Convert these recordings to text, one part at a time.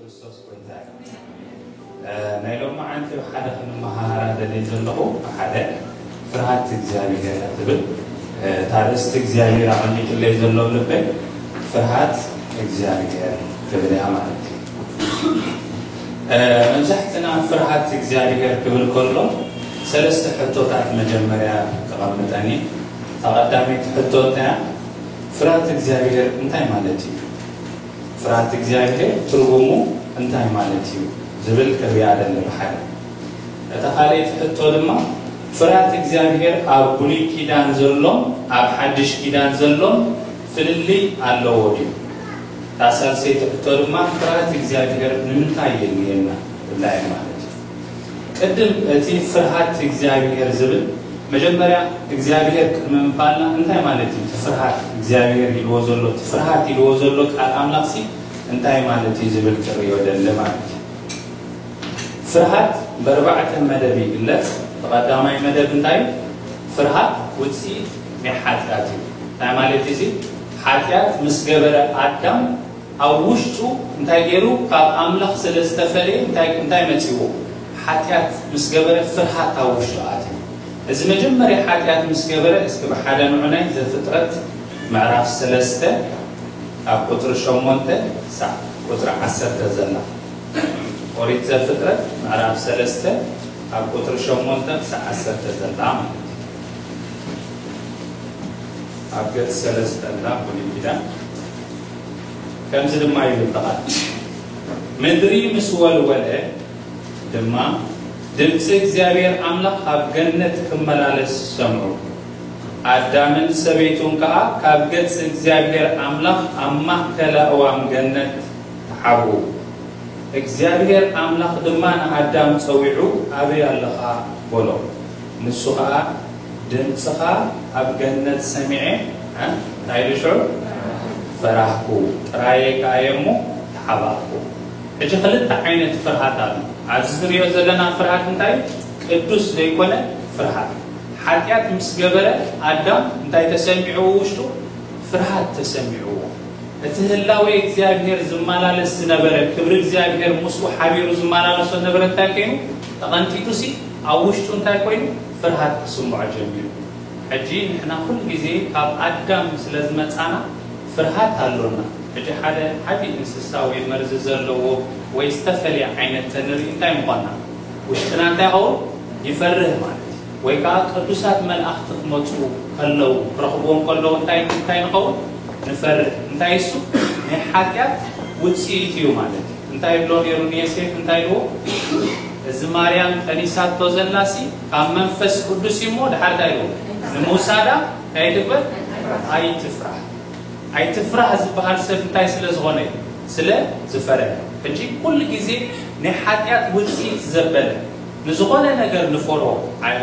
ክርስቶስ ጎይታ እዩ። እ፣ ናይ ሎማዓንቲ ሓደ ክንመሃሃራ ደልየ ዘለኹ ሓደ ፍርሃት እግዚኣብሔር ትብል፣ እ፣ እታ ርእስቲ እግዚኣብሔር ኣቐሚጥለይ ዘሎ ኣብ ልበይ ፍርሃት እግዚኣብሔር ትብል እያ ማለት እዩ። እ፣ መብዛሕትና ፍርሃት እግዚኣብሔር ክብል ከሎ ሰለስተ ሕቶታት መጀመርያ ተቐምጠኒ። እታ ቀዳመይቲ ሕቶ እንታይ እያ? ፍርሃት እግዚኣብሔር እንታይ ማለት እዩ? ፍርሃት እግዚኣብሔር ትርጉሙ እንታይ ማለት እዩ ዝብል ክሪኣ ደሊ ብሓደ። እታ ካልኣይቲ ሕቶ ድማ ፍርሃት እግዚኣብሔር ኣብ ብሉይ ኪዳን ዘሎን ኣብ ሓድሽ ኪዳን ዘሎን ፍልልይ ኣለዎ ድዩ? እታ ሳልሰይቲ ሕቶ ድማ ፍርሃት እግዚኣብሔር ንምንታይ የድልየና? ብላይ ማለት እዩ። ቅድም እቲ ፍርሃት እግዚኣብሔር ዝብል መጀመርያ እግዚኣብሔር ቅድሚ ምባልና እንታይ ማለት እዩ? እቲ ፍርሃት እግዚኣብሔር ኢልዎ ዘሎ፣ እቲ ፍርሃት ኢልዎ ዘሎ ቃል ኣምላኽሲ እንታይ ማለት እዩ ዝብል ክርእዮ ደሊ ማለት እዩ። ፍርሃት በርባዕተ መደብ ይግለጽ። እቲ ቀዳማይ መደብ እንታይ እዩ? ፍርሃት ውጽኢት ናይ ሓጢኣት እዩ። እንታይ ማለት እዚ? ሓጢኣት ምስ ገበረ ኣዳም ኣብ ውሽጡ እንታይ ገይሩ? ካብ ኣምላኽ ስለ ዝተፈለየ እንታይ፣ እንታይ መጺዎ? ሓጢኣት ምስ ገበረ ፍርሃት ኣብ ውሽጡ ኣትዩ። እዚ መጀመርያ ሓጢኣት ምስ ገበረ፣ እስኪ ብሓደ ንዑናይ ዘፍጥረት ምዕራፍ ሰለስተ ካብ ቁጽሪ ሸሞንተ ክሳዕ ቁጽሪ ዓሰርተ ዘላ። ኦሪት ዘፍጥረት ምዕራፍ ሰለስተ ካብ ቁጽሪ ሸሞንተ ክሳዕ ዓሰርተ ዘላ ማለት እዩ። ኣብ ገጽ ሰለስተ እንዳ ብሉይ ኪዳን ከምዚ ድማ ይብል ተቓል። ምድሪ ምስ ወልወለ ድማ ድምፂ እግዚኣብሔር ኣምላኽ ኣብ ገነት ክመላለስ ሰምዑ። ኣዳምን ሰበይቱን ከዓ ካብ ገጽ እግዚኣብሔር ኣምላኽ ኣብ ማእከል ኣእዋም ገነት ተሓብኡ። እግዚኣብሔር ኣምላኽ ድማ ንኣዳም ጸዊዑ፣ ኣበይ ኣለኻ? በሎ። ንሱ ኸኣ፣ ድምጽኻ ኣብ ገነት ሰሚዐ፣ እ፣ እንታይ ኢሉ ሽዑ? ፈራህኩ፣ ጥራየይ ከኣ እየ እሞ ተሓባእኩ። ሕጂ ክልተ ዓይነት ፍርሃት ኣሎ። ኣብዚ ንሪኦ ዘለና ፍርሃት እንታይ? ቅዱስ ዘይኮነ ፍርሃት። ሓጢኣት ምስ ገበረ ኣዳም እንታይ ተሰሚዕዎ ውሽጡ? ፍርሃት ተሰሚዕዎ። እቲ ህላዌ እግዚኣብሔር ዝመላለስ ዝነበረ፣ ክብሪ እግዚኣብሔር ምስኡ ሓቢሩ ዝመላለሶ ነበረ እንታይ ኮይኑ? ተቐንጢጡሲ ኣብ ውሽጡ እንታይ ኮይኑ? ፍርሃት ክስምዖ ጀሚሩ። ሕጂ ንሕና ኩሉ ግዜ ካብ ኣዳም ስለ ዝመጻና ፍርሃት ኣሎና። ሕጂ ሓደ ዓቢ እንስሳ ወይ መርዚ ዘለዎ ወይ ዝተፈልየ ዓይነት ተንርኢ እንታይ ምኾንና? ውሽጥና እንታይ ይኸውን? ይፈርህ ማለት እዩ። ወይ ከኣ ቅዱሳት መላእኽቲ ክመጹ ከለዉ፣ ክረኽብዎም ከለዉ እንታይ፣ እንታይ ንኸውን? ንፈርህ። እንታይ እሱ? ናይ ሓጢኣት ውጽኢት እዩ ማለት እዩ። እንታይ ይብሎ ነይሩ ንዮሴፍ? እንታይ ኢልዎ? እዚ ማርያም ጠኒሳቶ ዘላሲ ካብ መንፈስ ቅዱስ እዩ እሞ፣ ድሓር እንታይ ኢልዎ? ንምውሳዳ እንታይ ትግበር? ኣይትፍራህ። ኣይትፍራህ ዝበሃል ሰብ እንታይ ስለ ዝኾነ እዩ? ስለ ዝፈረህ። ሕጂ ኩሉ ግዜ ናይ ሓጢኣት ውጽኢት ዘበለ ንዝኾነ ነገር ንፈርሆ። ኣይ፣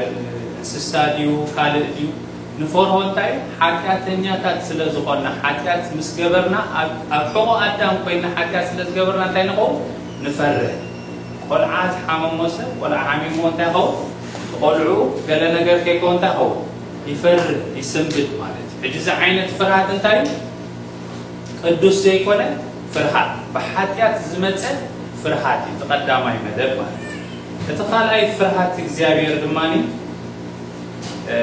እንስሳ ድዩ ካልእ ድዩ ንፈርሆ እንታይ? ሓጢኣተኛታት ስለ ዝኾንና፣ ሓጢኣት ምስ ገበርና፣ ኣብ፣ ኣብ ሕቖ ኣዳም ኮይና ሓጢኣት ስለ ዝገበርና እንታይ ንኸውን? ንፈርህ። ቆልዓ ዝሓመሞ ሰብ፣ ቆልዓ ሓሚሞ እንታይ ይኸውን? ቆልዑ ገለ ነገር ከይከውን እንታይ ይኸውን? ይፈርህ፣ ይስንብድ ማለት እዩ። ሕጂ እዚ ዓይነት ፍርሃት እንታይ እዩ? ቅዱስ ዘይኮነ ፍርሃት፣ ብሓጢኣት ዝመጸ ፍርሃት እዩ፣ እቲ ቀዳማይ መደብ ማለት እዩ። እቲ ካልኣይ ፍርሃት እግዚኣብሔር ድማኒ፣ እ፣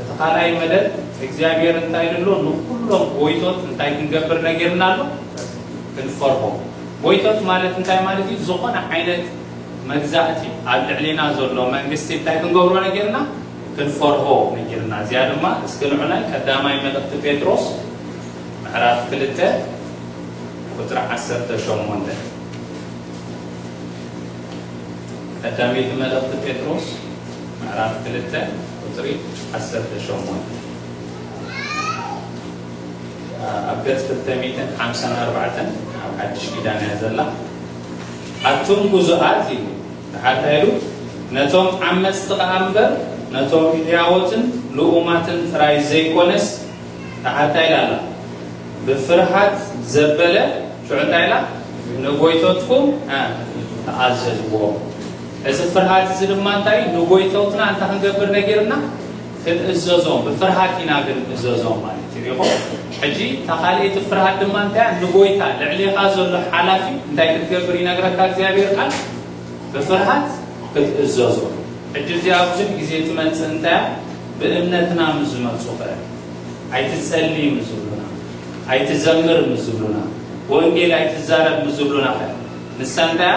እቲ ካልኣይ መደብ እግዚኣብሔር እንታይ ኢሉ ኣሎ? ንኩሎም ጎይቶት እንታይ ክንገብር ነጊርና ኣሎ? ክንፈርሆ። ጎይቶት ማለት እንታይ ማለት እዩ? ዝኾነ ዓይነት መግዛእቲ ኣብ ልዕሊና ዘሎ መንግስቲ እንታይ ክንገብሮ ነጊርና? ክንፈርሆ ነጊርና። እዚኣ ድማ እስኪ ንዑ ናይ ቀዳማይ መልእኽቲ ጴጥሮስ ምዕራፍ ክልተ ቁጽሪ ዓሰርተ ሸሞንተ። ቀዳመይቲ መልእኽቲ ጴጥሮስ ምዕራፍ ክልተ ቁጽሪ ዓሰርተ ሸሞንተ። ኣብ ገጽ ክልተ ሚእትን ሓምሳን ኣርባዕተን ኣብ ሓድሽ ኪዳን እያ ዘላ። ኣቱም ግዙኣት ኢሉ፣ ደሓር እንታይ ኢሉ? ነቶም ዓመጽቲ ከኣ እምበር፣ ነቶም ህያዎትን ልኡማትን ጥራይ ዘይኮነስ፣ ደሓር እንታይ ኢላ ኣላ? ብፍርሃት ዘበለ፣ ሽዑ እንታይ ኢላ? ንጎይቶትኩም፣ እ፣ ተኣዘዝዎ። እዚ ፍርሃት እዚ ድማ እንታይ? ንጎይቶትና እንታይ ክንገብር ነጊርና? ክንእዘዞም። ብፍርሃት ኢና ክንእዘዞም ማለት እዩ። ኢኹም። ሕጂ እታ ካልኣይቲ ፍርሃት ድማ እንታይ እያ? ንጎይታ ልዕሌኻ ዘሎ ሓላፊ እንታይ ክትገብር ይነግረካ እግዚኣብሔር ቃል? ብፍርሃት ክትእዘዞ። ሕጂ እዚኣ ብዙሕ ግዜ ትመጽእ እንታይ እያ? ብእምነትና ምስ ዝመጹ ኸ ኣይትጸሊ ምስ ዝብሉና፣ ኣይትዘምር ምስ ዝብሉና፣ ወንጌል ኣይትዛረብ ምስ ዝብሉና ኸ ንሳ እንታይ እያ?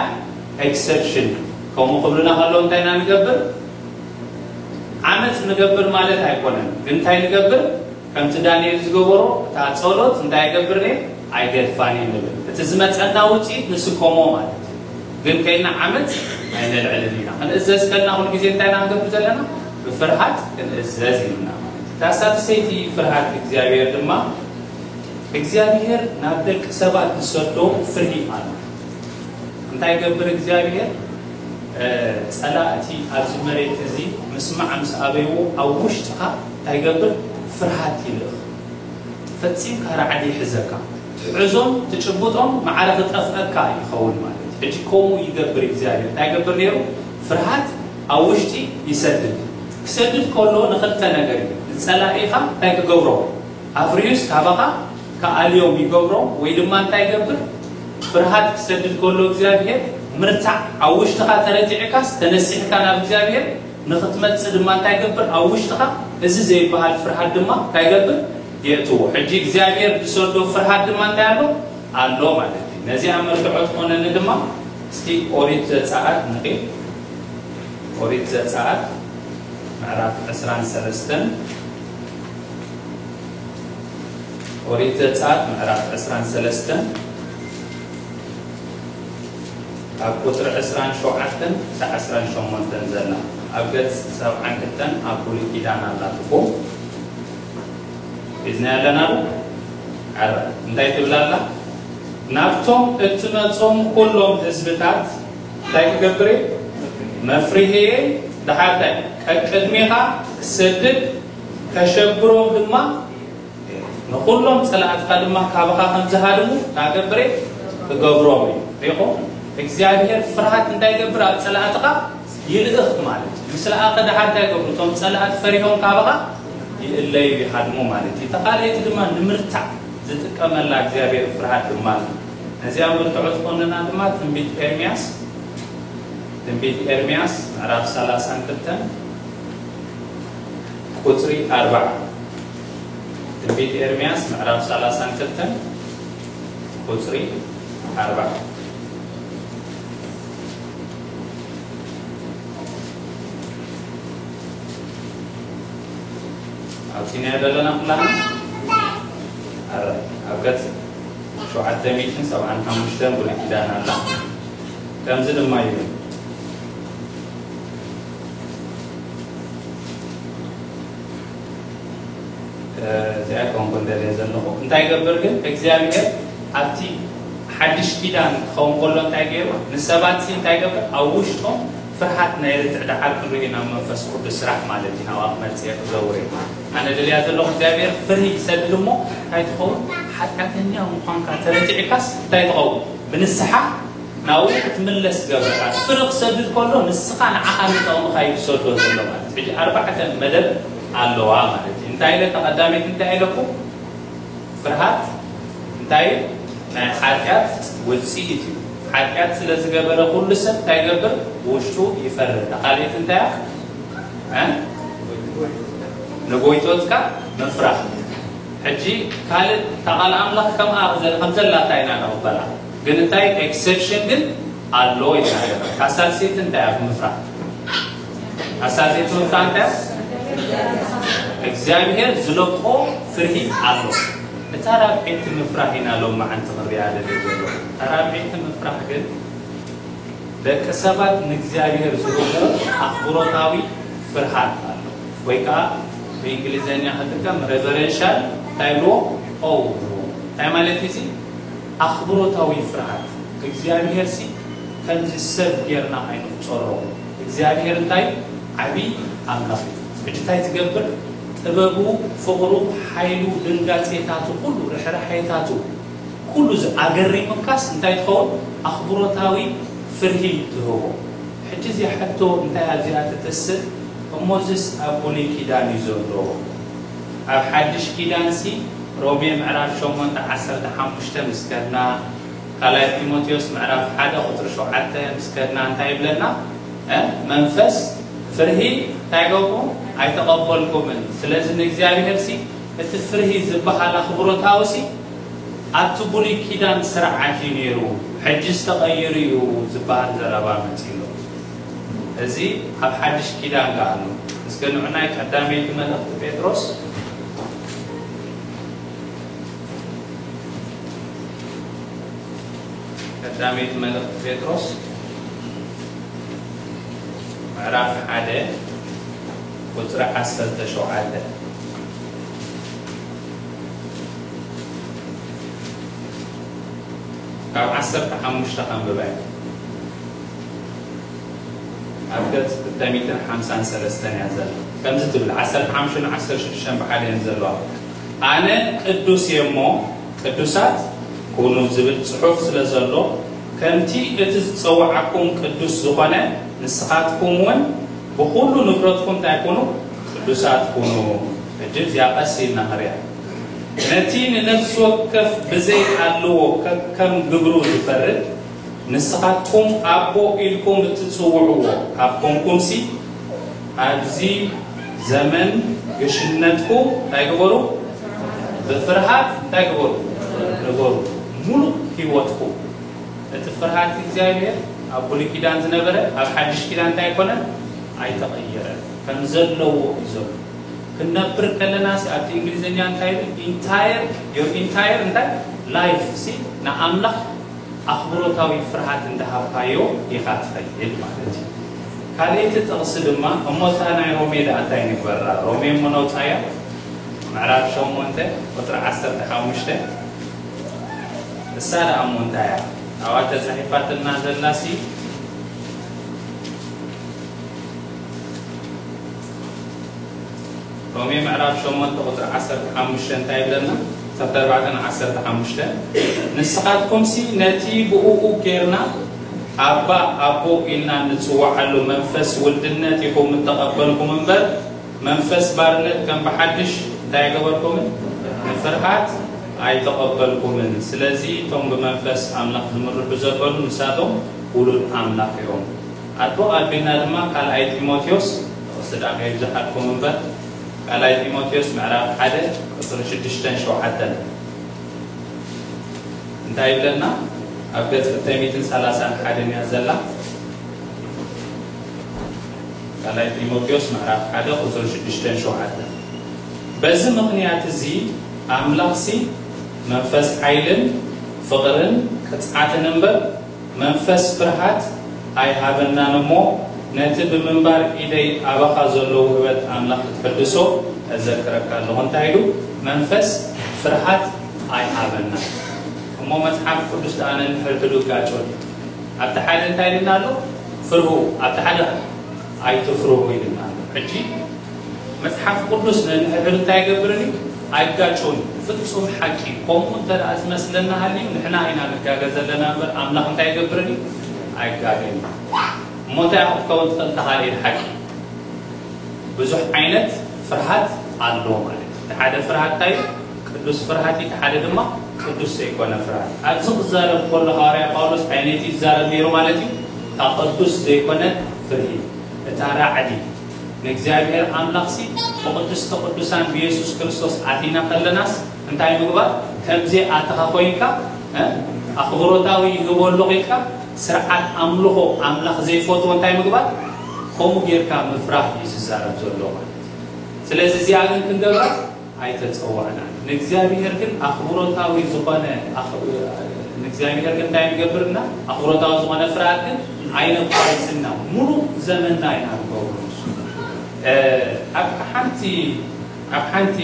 ኤክሰፕሽን። ከምኡ ክብሉና ከለዉ እንታይ ኢና ንገብር? ዓመፅ ንገብር ማለት ኣይኮነን። ግን እንታይ ንገብር? ከምቲ ዳንኤል ዝገበሮ እታ ጸሎት እንታይ ይገብር እየ? ኣይገድፋን እየ ንብል። እቲ ዝመጸና ውፅኢት ንስከሞ ማለት እዩ። ግን ከይና ዓመፅ ኣይነልዕልን ኢና። ክንእዘዝ ከልና ኩሉ ግዜ እንታይ ኢና ንገብር ዘለና? ብፍርሃት ክንእዘዝ ኢሉና ማለት እዩ። እታ ሳልሰይቲ ፍርሃት እግዚኣብሔር ድማ እግዚኣብሔር ናብ ደቂ ሰባት ዝሰዶ ፍርሂ ኣሎ። እንታይ ገብር እግዚኣብሔር? እ፣ ጸላእቲ ኣብዚ መሬት እዚ ምስማዕ ምስ ኣበይዎ ኣብ ውሽጥኻ እንታይ ገብር? ፍርሃት ይልእኽ። ፈጺምካ ራዕዲ ይሕዘካ። ትሕዞም ትጭብጦም ማዕረ ክጠፍአካ ይኸውን ማለት እዩ። ሕጂ ከምኡ ይገብር እግዚኣብሔር። እንታይ ገብር ነይሩ? ፍርሃት ኣብ ውሽጢ ይሰድድ። ክሰድድ ከሎ ንኽልተ ነገር እዩ። ንጸላኢኻ እንታይ ክገብሮ? ኣፍርዩስ ካባኻ ክኣልዮም ይገብሮ ወይ ድማ እንታይ ይገብር? ፍርሃት ክሰድድ ከሎ እግዚኣብሔር ምርታዕ ኣብ ውሽጥኻ ተረቲዕካስ ተነሲሕካ ናብ እግዚኣብሔር ንኽትመጽእ ድማ እንታይ ይገብር? ኣብ ውሽጥኻ እዚ ዘይበሃል ፍርሃት ድማ እንታይ ይገብር? የእትዎ። ሕጂ እግዚኣብሔር ዝሰዶ ፍርሃት ድማ እንታይ ኣሎ? ኣሎ ማለት እዩ። ነዚኣ መርትዖ ትኾነኒ ድማ እስቲ ኦሪት ዘጸኣት ንኺድ። ኦሪት ዘጸኣት ምዕራፍ ዕስራን ሰለስተን። ኦሪት ዘጸኣት ምዕራፍ ዕስራን ሰለስተን ካብ ቁጽሪ ዕስራን ሸውዓተን ክሳዕ ዕስራን ሸሞንተን ዘላ ኣብ ገጽ ሰብዓን ክልተን ኣብ ብሉይ ኪዳን ኣላትኩም። ሒዝና ኣለና ዶ? ኣረ፣ እንታይ ትብል ኣላ? ናብቶም እትመጾም ኩሎም ህዝብታት እንታይ ክገብር እየ? መፍርሄ ደሓር እንታይ? ቀቅድሜኻ ክሰድድ ከሸብሮም ድማ ንኹሎም ጸላእትኻ ድማ ካባኻ ከም ዝሃድሙ እንታይ ክገብር እየ? ክገብሮም እዩ። ሪኹም? እግዚኣብሔር ፍርሃት እንታይ ይገብር? ኣብ ጸላእትኻ ይልእኽ ማለት እዩ። ምስ ለኣኸ ደሓር እንታይ ይገብሩ? እቶም ጸላእቲ ፈሪሆም ካባኻ ይእለዩ፣ ይሃድሙ ማለት እዩ። እታ ካልኣይቲ ድማ ንምርታዕ ዝጥቀመላ እግዚኣብሔር ፍርሃት ድማ ኣሎ። ነዚኣ ምርትዖ ዝኾነና ድማ ትንቢት ኤርምያስ፣ ትንቢት ኤርምያስ ምዕራፍ ሰላሳን ክልተን ቁጽሪ ኣርባዓ። ትንቢት ኤርምያስ ምዕራፍ ሰላሳን ክልተን ቁጽሪ ኣርባዓ። ኣብዚናዮ ዘለና ኩላና ኣረ፣ ኣብ ገጽ ሸውዓተ ሚእትን ሰብዓን ሓሙሽተን ብሉይ ኪዳን ኣላ። ከምዚ ድማ ይብል። እዚኣ ኮንኩ እንደልየ ዘለኹ። እንታይ ገብር ግን እግዚኣብሔር ኣብቲ ሓድሽ ኪዳን ክኸውን ከሎ እንታይ ገይሩ? ንሰባት ሲ እንታይ ገብር? ኣብ ውሽጦም ፍርሃት ናይ ርትዕ ደሓር ክንርኢ ናብ መንፈስ ቅዱስ ስራሕ ማለት እዩ። ናብኣ ክመጽእ እየ ክዘውር እየ። ኣነ ደልያ ዘለኹ እግዚኣብሔር ፍርሂ ይሰድድ እሞ እንታይ ትኸውን? ሓጢኣተኛ ምዃንካ ተረቲዕካስ እንታይ ትኸውን? ብንስሓ ናብኡ ክትምለስ ገብረካ። ፍርሂ ክሰድድ ከሎ ንስኻ ንዓኻ ንጠቕምኻ እዩ ዝሰዶ ዘሎ ማለት እዩ። ሕጂ ኣርባዕተ መደብ ኣለዋ ማለት እዩ። እንታይ ኢለ? እታ ቀዳመይቲ እንታይ ኢለኩ? ፍርሃት እንታይ ናይ ሓጢኣት ውፅኢት እዩ። ሓጢኣት ስለ ዝገበረ ኩሉ ሰብ እንታይ ይገብር? ውሽጡ ይፈርድ። ካልኣይቲ እንታይ እያ? እ? ንጎይቶትካ ምፍራሕ። ሕጂ ካልእ እታ ቃል ኣምላኽ ከምኣ ዘ-፣ ከም ዘላታ ኢና ንቕበላ። ግን እንታይ ኤክሰፕሽን ግን ኣሎ ይባሃል። ካሳልሴት እንታይ ኣብ ምፍራሕ? ካሳልሴት ምፍራሕ እንታይ? እግዚኣብሔር ዝለቆ ፍርሂ ኣሎ። እታ ራብዐይቲ ምፍራሕ ኢና ሎም መዓንቲ ክንሪኣ ደልየ ዘሎ። እታ ራብዐይቲ ምፍራሕ ግን ደቂ ሰባት ንእግዚኣብሔር ዝህቦ ኣኽብሮታዊ ፍርሃት ኣሎ። ወይ ከዓ ብእንግሊዝኛ ክትጥቀም ሬቨረንሻል እንታይ ኢልዎ? ኦ እንታይ ማለት እዩ እዚ? ኣኽብሮታዊ ፍርሃት። እግዚኣብሔር ሲ ከምዚ ሰብ ጌርና ኣይንቁጸሮ። እግዚኣብሔር እንታይ ዓብዪ ኣምላኽ እዩ። ሕጂ እንታይ ትገብር? ጥበቡ፣ ፍቕሩ፣ ሓይሉ፣ ድንጋጼታቱ፣ ኩሉ ርሕራሓይታቱ፣ ኩሉ እዚ ኣገሪሙካስ እንታይ ትኸውን? ኣኽብሮታዊ ፍርሂ ትህቦ። ሕጂ እዚኣ ሕቶ እንታይ እያ እዚኣ ትትስል? እሞዝስ ኣብ ብሉይ ኪዳን እዩ ዘሎ። ኣብ ሓድሽ ኪዳንሲ ሮሜ ምዕራፍ ሸሞንተ ዓሰርተ ሓሙሽተ ምስ ከድና፣ ካልኣይ ጢሞቴዎስ ምዕራፍ ሓደ ቁጽሪ ሸውዓተ ምስ ከድና እንታይ ይብለና? እ? መንፈስ ፍርሂ እንታይ ገብሩ? ኣይተቐበልኩምን። ስለዚ ንእግዚኣብሔር ሲ እቲ ፍርሂ ዝበሃል ኣኽብሮታዊ ሲ ኣብቲ ብሉይ ኪዳን ስርዓት እዩ ነይሩ፣ ሕጅስ ተቐይሩ እዩ ዝበሃል ዘረባ መጺኡ ኣሎ። እዚ ኣብ ሓድሽ ኪዳን ከኣ ኣሎ። እስከ ንዑ ናይ ቀዳመይቲ መልእኽቲ ጴጥሮስ፣ ቀዳመይቲ መልእኽቲ ጴጥሮስ ምዕራፍ ሓደ ቁጽሪ ዓሰርተ ሸውዓተ፣ ካብ ዓሰርተ ሓሙሽተ ከንብባ እየ። ኣብ ገጽ ክልተ ሚእትን ሓምሳን ሰለስተን እያ ዘላ። ከምዚ ትብል፣ ዓሰርተ ሓሙሽተን ዓሰርተ ሽዱሽተን ብሓደ እየን ዘለዋ። ኣነ ቅዱስ እየ እሞ ቅዱሳት ኩኑ ዝብል ጽሑፍ ስለ ዘሎ፣ ከምቲ እቲ ዝጸውዓኩም ቅዱስ ዝኾነ፣ ንስኻትኩም እውን ብኹሉ ንብረትኩም እንታይ ኩኑ? ቅዱሳት ኩኑ። ሕጂ እዚኣ ቀስ ኢልና ንሪኣ። ነቲ ንነፍሲ ወከፍ ብዘይ ኣልዎ ከከም ግብሩ ዝፈርድ፣ ንስኻትኩም ኣቦ ኢልኩም እትጽውዕዎ ካብ ኮንኩምሲ፣ ኣብዚ ዘመን ግሽነትኩም እንታይ ግበሩ? ብፍርሃት እንታይ ግበሩ? ንበሩ። ሙሉእ ህይወትኩም። እቲ ፍርሃት እግዚኣብሔር ኣብ ብሉይ ኪዳን ዝነበረ ኣብ ሓድሽ ኪዳን እንታይ ኣይኮነን? ኣይተቐየረን። ከም ዘለዎ እዩ ዘሎ። ክንነብር ከለና ሲ ኣብቲ እንግሊዝኛ እንታይ ይብል? ኢንታየር፣ your ኢንታየር እንታይ? ላይፍ ሲ ንኣምላኽ ኣኽብሮታዊ ፍርሃት እንዳሃብካዮ ኢኻ ትኸይድ ማለት እዩ። ካልኣይቲ ጥቕሲ ድማ፣ እሞ እታ ናይ ሮሜ ደኣ እንታይ ንግበራ? ሮሜ እሞ ነውጻያ፣ ምዕራፍ ሸሞንተ ቁጽሪ ዓሰርተ ሓሙሽተ፣ እሳ ደኣ እሞ እንታይ እያ? ኣብኣ ተጻሒፋትና ዘላሲ፣ ሮሜ ምዕራፍ ሸሞንተ ቁጽሪ ዓሰርተ ሓሙሽተ እንታይ ይብለና? ዓሰርተ ኣርባዕተ ዓሰርተ ሓሙሽተ፣ ንስኻትኩምሲ ነቲ ብእኡ ጌርና ኣባ ኣቦ ኢልና እንጽውዓሉ መንፈስ ውልድነት ኢኹም እተቐበልኩም እምበር፣ መንፈስ ባርነት ከም ብሓድሽ እንታይ ኣይገበርኩምን? ንፍርሃት ኣይተቐበልኩምን። ስለዚ እቶም ብመንፈስ ኣምላኽ ዝምርሑ ዘበሉ ንሳቶም ውሉድ ኣምላኽ እዮም። ኣጥብቕ ኣቢልና ድማ ካልኣይ ጢሞቴዎስ፣ ጥቕሲ ደኣ ከይብዝሓልኩም እምበር፣ ካልኣይ ጢሞቴዎስ ምዕራፍ ሓደ ቁጽሪ ሽዱሽተን ሸውዓተን እንታይ ይብለና? ኣብ ገጽ ክልተ ሚእትን ሰላሳን ሓደን እያ ዘላ። ካልኣይ ጢሞቴዎስ ምዕራፍ ሓደ ቁጽሪ ሽዱሽተን ሸውዓተን። በዚ ምኽንያት እዚ ኣምላኽሲ መንፈስ ሓይልን ፍቕርን ቅጽዓትን እምበር መንፈስ ፍርሃት ኣይሃበናን እሞ፣ ነቲ ብምንባር ኢደይ ኣባኻ ዘሎ ውህበት ኣምላኽ ክትሕድሶ እዘክረካ ኣለኹ። እንታይ ኢሉ? መንፈስ ፍርሃት ኣይሃበናን። እሞ መጽሓፍ ቅዱስ ደኣ ነንሕድሕዱ ይጋጮ ድዩ? ኣብቲ ሓደ እንታይ ኢልና ኣሎ? ፍርሁ። ኣብቲ ሓደ ኣይትፍርሁ ኢልና ኣሎ። ሕጂ መጽሓፍ ቅዱስ ነንሕድሕዱ እንታይ ይገብርን እዩ? ኣይጋጮን። ፍጹም ሓቂ። ከምኡ እንተ ደኣ ዝመስለና ሃልዩ፣ ንሕና ኢና ንጋገ ዘለና እምበር፣ ኣምላኽ እንታይ ይገብርን እዩ? ኣይጋገን እዩ። እሞ እንታይ ኢኻ ክትከውን ትኽእል እታ ካልኣይቲ ሓቂ? ብዙሕ ዓይነት ፍርሃት ኣሎ ማለት እዩ። እቲ ሓደ ፍርሃት እንታይ እዩ? ቅዱስ ፍርሃት እዩ። እቲ ሓደ ድማ ቅዱስ ዘይኮነ ፍርሃት። ኣብዚ ክዛረብ ከሎ ሃዋርያ ጳውሎስ ዓይነት እዩ ዝዛረብ ነይሩ ማለት እዩ? እታ ቅዱስ ዘይኮነ ፍርሂ፣ እታ ራዕዲ። ንእግዚኣብሔር ኣምላኽሲ ብቅድስተ ቅዱሳን ብየሱስ ክርስቶስ ኣቲና ከለናስ እንታይ ምግባር? ከምዘይ ኣተኻ ኮይንካ፣ እ? ኣኽብሮታዊ ይህቦ ኣለኹ ኢልካ ስርዓት ኣምልኾ ኣምላኽ ዘይፈትዎ እንታይ ምግባር? ከምኡ ጌርካ ምፍራህ እዩ ዝዛረብ ዘሎ ማለት እዩ። ስለዚ እዚኣ ግን ክንገብራ ኣይተጸዋዕናን። ንእግዚኣብሔር ግን ኣኽብሮታዊ ዝኾነ ኣኽ-፣ ንእግዚኣብሔር ግን እንታይ ንገብርና? ኣኽብሮታዊ ዝኾነ ፍርሃት ግን ኣይነቋርጽና። ሙሉእ ዘመንና ኢና ንገብሮ ንሱ። እ፣ ኣብ ሓንቲ፣ ኣብ ሓንቲ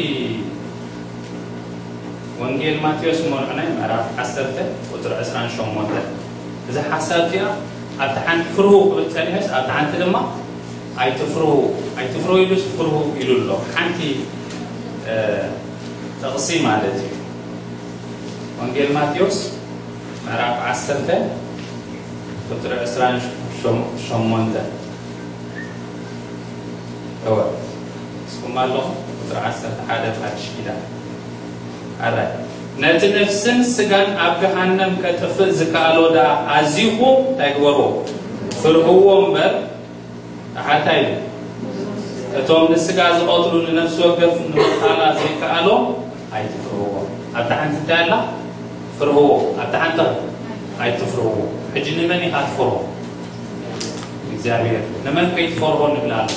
ወንጌል ማቴዎስ እሞ ንዕናይ ምዕራፍ ዓሰርተ ቁጽሪ ዕስራን ሸሞንተን። እዛ ሓሳብ እዚኣ ኣብቲ ሓንቲ ፍርሁ ክብል ጸኒሑስ ኣብቲ ሓንቲ ድማ ኣይትፍርሁ፣ ኣይትፍርሁ ኢሉስ ፍርሁ ኢሉ ኣሎ። ሓንቲ፣ እ፣ ጥቕሲ ማለት እዩ። ወንጌል ማቴዎስ ምዕራፍ ዓሰርተ ቁጽሪ ዕስራን ሸሞንተን። እወ፣ እስኩም ኣለኹም ቁጽሪ ዓሰርተ ሓደ ሓድሽ ኪዳን። ኣራይ፣ ነቲ ነፍስን ስጋን ኣብ ገሃነም ከጥፍእ ዝከኣሎ ደኣ ኣዚኹ እንታይ ግበርዎ? ፍርህዎ እምበር፣ ተሓታይ፣ እቶም ንስጋ ዝቐትሉ ንነፍሲ ወከፍ ንምቕታላ ዘይከኣሎ ኣይትፍርህዎ። ኣብታ ሓንቲ እንታይ ኣላ? ፍርህዎ። ኣብታ ሓንቲ ኣይትፍርህዎ። ሕጂ ንመን ኢኻ ትፈርሆ? እግዚኣብሔር። ንመን ከይትፈርሆ ንብል ኣሎ?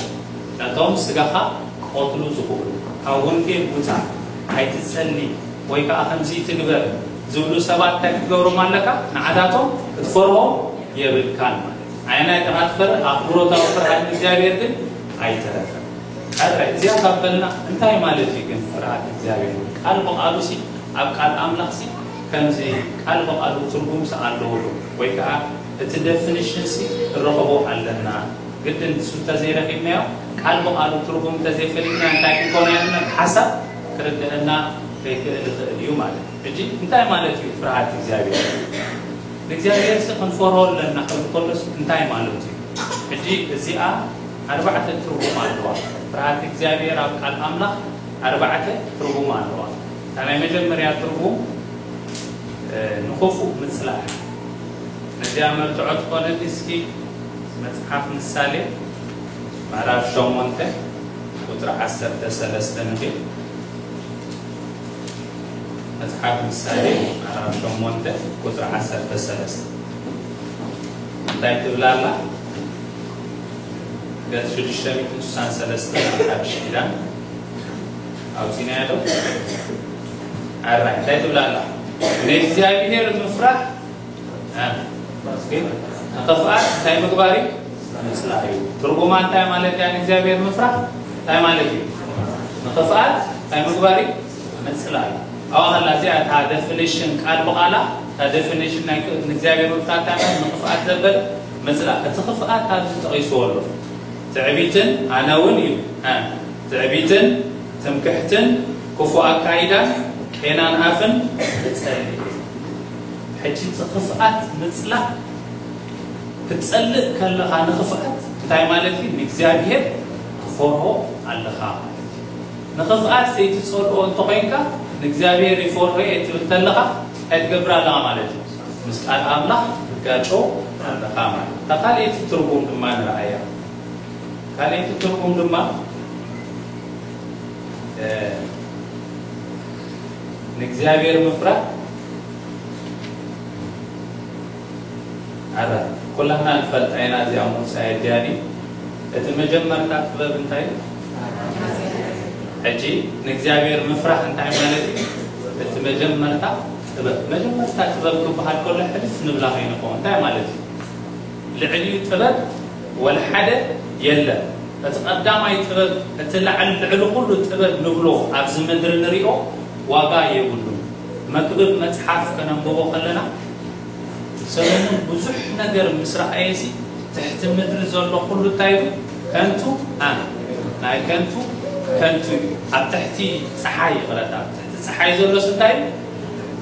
ነቶም ስጋኻ ክቐትሉ ዝኽእሉ። ካብ ወንጌል ውፃእ፣ ኣይትጸሊ፣ ወይ ከዓ ከምዚ ትግበር ዝብሉ ሰባት እንታይ ክትገብሮም ኣለካ? ንዓታቶም ክትፈርሆም የብልካን ማለት እዩ። ኣየናይ ኢኻ ትፈርህ? ኣኽብሮታዊ ፍርሃት ንእግዚኣብሔር ግን ኣይተረፈን። ሕራይ እዚኣ ካብ በልና እንታይ ማለት እዩ ግን ፍርሃት እግዚኣብሔር? ቃል ብቓሉ ሲ፣ ኣብ ቃል ኣምላኽ ሲ ከምዚ ቃል ብቓሉ ትርጉም ሲ ኣለዎ ዶ? ወይ ከዓ እቲ ደፊኒሽን ሲ ንረኸቦ ኣለና? ግድን ንሱ እንተዘይረኺብናዮ፣ ቃል ብቓሉ ትርጉም እንተዘይፈሊጥና እንታይ ክንኮን ኣለና? ሓሳብ ክርድአና ከይክእል ይኽእል እዩ ማለት እዩ። ሕጂ እንታይ ማለት እዩ ፍርሃት እግዚኣብሔር? ንእግዚኣብሔር ሲ ክንፈርሆ ኣለና ክብል ከሎስ እንታይ ማለት እዩ? ሕጂ እዚኣ ኣርባዕተ ትርጉም ኣለዋ። ፍርሃት እግዚኣብሔር ኣብ ቃል ኣምላኽ ኣርባዕተ ትርጉም ኣለዋ። እታ ናይ መጀመርያ ትርጉም፣ እ፣ ንኽፉእ ምጽላእ። ነዚኣ መርትዖ ትኾነኒ እስኪ መጽሓፍ ምሳሌ ምዕራፍ ሸሞንተ ቁጽሪ ዓሰርተ ሰለስተ ንኺድ። መጽሓፍ ምሳሌ ምዕራፍ ሸሞንተ ቁጽሪ ዓሰርተ ሰለስተ እንታይ ትብል ኣላ? ገጽ ሽዱሽተ ሚእትን ስሳን ሰለስተን ኣብ ሓድሽ ኪዳን ኣውጺናዮ ዶ? ኣራይ፣ እንታይ ትብል ኣላ? ንእግዚኣብሔር ምፍራሕ፣ እ፣ ንኽፍኣት እንታይ ምግባር እዩ? ምጽላእ እዩ። ትርጉማ እንታይ ማለት እያ? ንእግዚኣብሔር ምፍራሕ እንታይ ማለት እዩ? ንኽፍኣት እንታይ ምግባር እዩ? ምጽላእ እዩ። ኣብኣ ከላ እዚኣ እታ ደፊኒሽን ቃል ብቓላ፣ እታ ደፊኒሽን ናይ ክ-፣ ንእግዚኣብሔር ምፍራሕ እንታይ ማለት? ንኽፍኣት ዘበለ ምጽላእ። እቲ ክፍኣት ኣብዚ ተጠቒስዎ ኣሎ። ትዕቢትን፣ ኣነ እውን እዩ፣ እ፣ ትዕቢትን፣ ትምክሕትን፣ ክፉእ ኣካይዳን፣ ቄናን ኣፍን ክጸልእ እዩ። ሕጂ እቲ ክፍኣት ምጽላእ ክትጸልእ ከለኻ ንኽፍኣት እንታይ ማለት እዩ? ንእግዚኣብሔር ትፈርሆ ኣለኻ ማለት እዩ። ንኽፍኣት ዘይትጸልኦ እንተኾይንካ ንእግዚኣብሔር ይፈርሆ እየ ትብል ተለኻ እንታይ ትገብር ኣለኻ ማለት እዩ? ምስ ቃል ኣምላኽ ትጋጮ ኣለኻ ማለት እዩ። እታ ካልኣይቲ ትርጉም ድማ ንርኣያ። ካልኣይቲ ትርጉም ድማ፣ እ፣ ንእግዚኣብሔር ምፍራህ ኣረ ኩላትና ንፈልጣ ኢና እዚኣ ምውፃእ የድልያ ድዩ? እቲ መጀመርታ ጥበብ እንታይ እዩ? ሕጂ ንእግዚኣብሔር ምፍራህ እንታይ ማለት እዩ? እቲ መጀመርታ ጥበብ፣ መጀመርታ ጥበብ ክበሃል ከሎ ሕልፍ ንብላ ከይንኸውን እንታይ ማለት እዩ? ልዕሊኡ ጥበብ ወላ ሓደ የለን። እቲ ቀዳማይ ጥበብ፣ እቲ ላዕሊ ልዕሊ ኩሉ ጥበብ ንብሎ ኣብዚ ምድሪ ንሪኦ ዋጋ የብሉን። መክብብ መጽሓፍ ከነንብቦ ከለና ሰለሙን ብዙሕ ነገር ምስ ረኣየሲ ትሕቲ ምድሪ ዘሎ ኩሉ እንታይ ኢሉ? ከንቱ፣ ኣ፣ ናይ ከንቱ፣ ከንቱ እዩ። ኣብ ትሕቲ ጸሓይ ይቕረታ፣ ኣብ ትሕቲ ጸሓይ ዘሎስ እንታይ እዩ?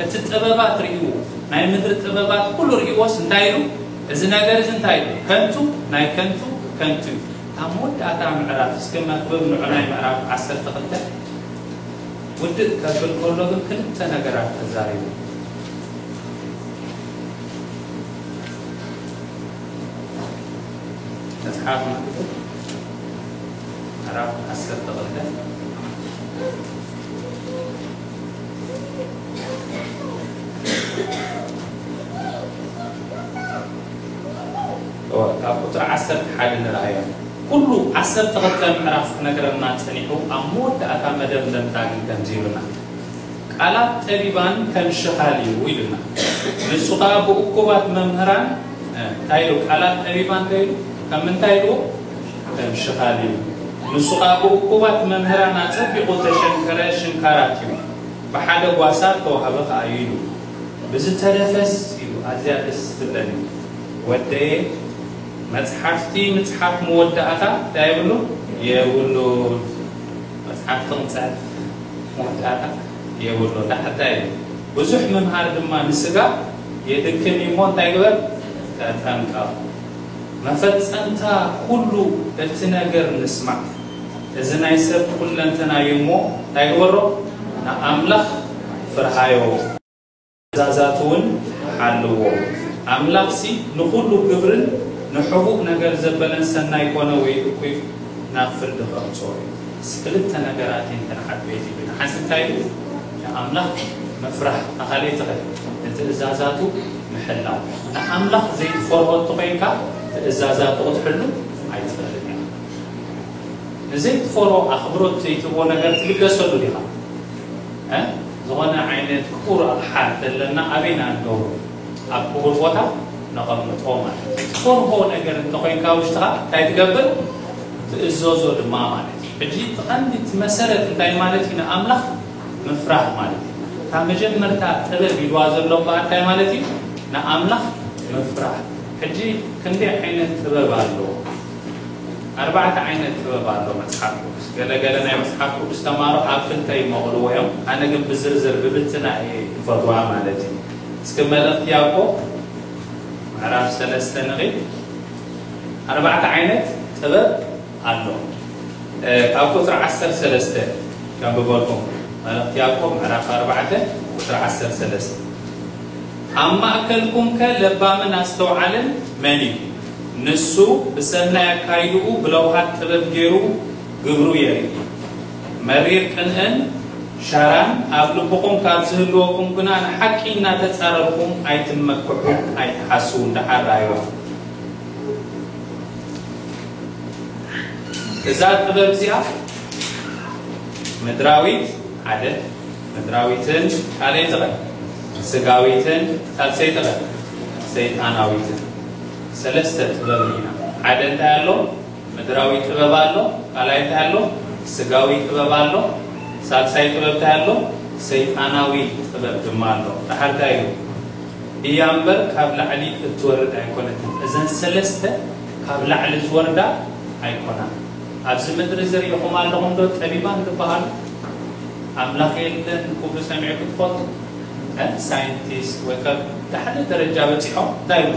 እቲ ጥበባት ርእይዎ፣ ናይ ምድሪ ጥበባት ኩሉ ርእይዎስ እንታይ ኢሉ? እዚ ነገር እዚ እንታይ ኢሉ? ከንቱ፣ ናይ ከንቱ፣ ከንቱ እዩ። ኣብ መወዳእታ ምዕራፍ፣ እስኪ መክብብ ንዑ ናይ ምዕራፍ ዓሰርተ ክልተ ውድእ ከብል ከሎ ግን ክልተ ነገራት ተዛሪቡ። መጽሓፍ መክብብ ምዕራፍ ዓሰርተ ክልተ ካብ ቁጽሪ ዓሰርተ ሓደ ንርኣዮ። ኩሉ ዓሰርተ ክልተ ምዕራፍ ክነግረና ጸኒሑ፣ ኣብ መወዳእታ መደምደምታ ግን ከምዚ ይብልና፣ ቃላት ጠቢባን ከም ሽኻል እዩ ኢሉና። ንሱ ኸኣ ብእኩባት መምህራን፣ እ፣ እንታይ ኢሉ? ቃላት ጠቢባን እንታይ ኢሉ? ከም እንታይ ኢሉ? ከም ሽኻል እዩ። ንሱ ኸኣ ብእኩባት መምህራን ኣጸቢቑ ተሸንከረ ሽንካራት እዩ። ብሓደ ጓሳ ተዋህበ ኸኣ እዩ ኢሉ። ብዝተረፈስ ኢሉ፣ ኣዝያ ደስ ትብለኒ ወደየ፣ መጽሓፍቲ ምጽሓፍ መወዳእታ እንታይ የብሉ? የብሉን። መጽሓፍቲ ክንጽሕፍ መወዳእታ የብሉን። ዳሕታይ ብዙሕ ምምሃር ድማ ንስጋ የድክም እዩ እሞ እንታይ ግበር? ተጠንቀቕ። መፈጸምታ ኩሉ እቲ ነገር ንስማዕ። እዚ ናይ ሰብ ኩለንተና እዩ እሞ እንታይ ግበሮ? ንኣምላኽ ፍርሃዮ። ትእዛዛቱ እውን ሓልዎ። ኣምላኽሲ ንኹሉ ግብርን ንሕቡእ ነገር ዘበለን ሰናይ ኮነ ወይ እኩይ ናብ ፍርዲ ከምጽኦ እዩ። ምስ ክልተ ነገራት እየን እተን ዓበይቲ። ብንሓንቲ እንታይ እዩ? ንኣምላኽ ምፍራሕ፣ ኣኻልኤቲ ኸ ንትእዛዛቱ ምሕላው። ንኣምላኽ ዘይትፈርሆ እንተኾይንካ ትእዛዛቱ ክትሕሉ ኣይትኽእልን ኢኻ። ንዘይትፈርሆ ኣኽብሮት ዘይትህቦ ነገር ትልገሰሉ ዲኻ? እ? ዝኾነ ዓይነት ክቡር ኣቕሓ ዘለና ኣበይና ንገብሮ? ኣብ ክቡር ቦታ ነቐምጦ ማለት እዩ። ትፈርሆ ነገር እንተኾይንካ ውሽጥኻ እንታይ ትገብር? ትእዘዞ ድማ ማለት እዩ። ሕጂ እቲ ቀንዲ እቲ መሰረት እንታይ ማለት እዩ? ንኣምላኽ ምፍራህ ማለት እዩ። እታ መጀመርታ ጥበብ ኢልዋ ዘሎ እምበኣር እንታይ ማለት እዩ? ንኣምላኽ ምፍራህ። ሕጂ ክንደይ ዓይነት ጥበብ ኣሎ? ኣርባዕተ ዓይነት ጥበብ ኣሎ መጽሓፍ ቅዱስ። ገለገለ ናይ መጽሓፍ ቅዱስ ተማሃሮ ኣብ ክልተ ይመቕልዎ እዮም። ኣነ ግን ብዝርዝር ብብትና እየ ክፈትዋ ማለት እዩ። እስኪ መልእኽቲ ያዕቆብ ምዕራፍ ሰለስተ ንኺድ። ኣርባዕተ ዓይነት ጥበብ ኣሎ። እ፣ ካብ ቁጽሪ ዓሰርተ ሰለስተ ከንብበልኩም። መልእኽቲ ያዕቆብ ምዕራፍ ኣርባዕተ ቁጽሪ ዓሰርተ ሰለስተ። ኣብ ማእከልኩምከ ለባምን ኣስተውዓልን መን እዩ? ንሱ ብሰናይ ኣካይድኡ ብለውሃት ጥበብ ገይሩ ግብሩ የርኢ። መሪር ቅንእን ሻራን ኣብ ልብኹም ካብ ዝህልወኩም ግና ንሓቂ እናተጻረርኩም ኣይትመክሑ፣ ኣይትሓስዉ። እንዳሓር ራእይዋ እዛ ጥበብ እዚኣ ምድራዊት ሓደ፣ ምድራዊትን ካልኣይቲ ኸ ስጋዊትን ሳልሰይቲ ኸ ሰይጣናዊትን። ሰለስተ ጥበብ ኢና። ሓደ እንታይ ኣሎ? ምድራዊ ጥበብ ኣሎ። ካልኣይ እንታይ ኣሎ? ስጋዊ ጥበብ ኣሎ። ሳልሳይ ጥበብ እንታይ ኣሎ? ሰይጣናዊ ጥበብ ድማ ኣሎ። ድሓር እንታይ እዩ? እያ እምበር ካብ ላዕሊ እትወርድ ኣይኮነትን። እዘን ሰለስተ ካብ ላዕሊ ዝወርዳ ኣይኮናን። ኣብዚ ምድሪ ዝርኢኹም ኣለኹም ዶ ጠቢባን ዝበሃሉ? ኣምላኽ የለን ክብሉ ሰሚዕኩም ትፈልጡ? እ? ሳይንቲስት ወይ ካብ ሓደ ደረጃ በጺሖም እንታይ ይብሉ?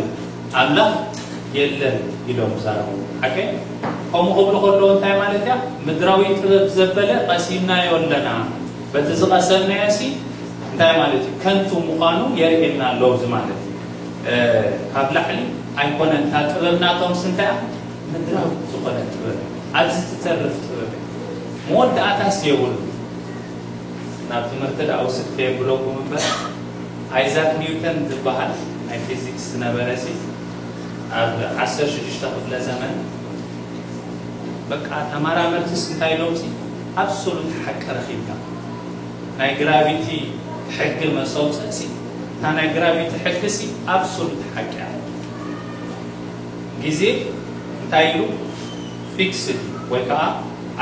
ኣምላኽ የለን ኢሎም ይዛረቡ። ሓቀይ? ከምኡ ክብሉ ከለዉ እንታይ ማለት እያ? ምድራዊ ጥበብ ዘበለ ቀሲምናዮ ኣለና። በቲ ዝቐሰምናዮ ሲ እንታይ ማለት እዩ? ከንቱ ምዃኑ የርእየና ኣሎ እዚ ማለት እዩ። እ፣ ካብ ላዕሊ ኣይኮነን። እታ ጥበብ ናቶም ሲ እንታይ እያ? ምድራዊ ዝኾነ ጥበብ፣ ኣብዚ ትተርፍ ጥበብ እያ። መወዳእታስ የብሉ። ናብ ትምህርቲ ደኣ ውስድ ከየብለኩም እምበር፣ ኣይዛክ ኒውተን ዝበሃል ናይ ፊዚክስ ዝነበረ ሲ ኣብ ዓሰርተ ሽዱሽተ ክፍለ ዘመን በቃ ተመራመርትስ እንታይ ኢሎም ሲ ኣብሶሉት ሓቂ ረኺብና። ናይ ግራቪቲ ሕጊ መሰውፅእ ሲ፣ እታ ናይ ግራቪቲ ሕጊ ሲ ኣብሶሉት ሓቂ እያ። ግዜ እንታይ ኢሉ ፊክስድ ወይ ከዓ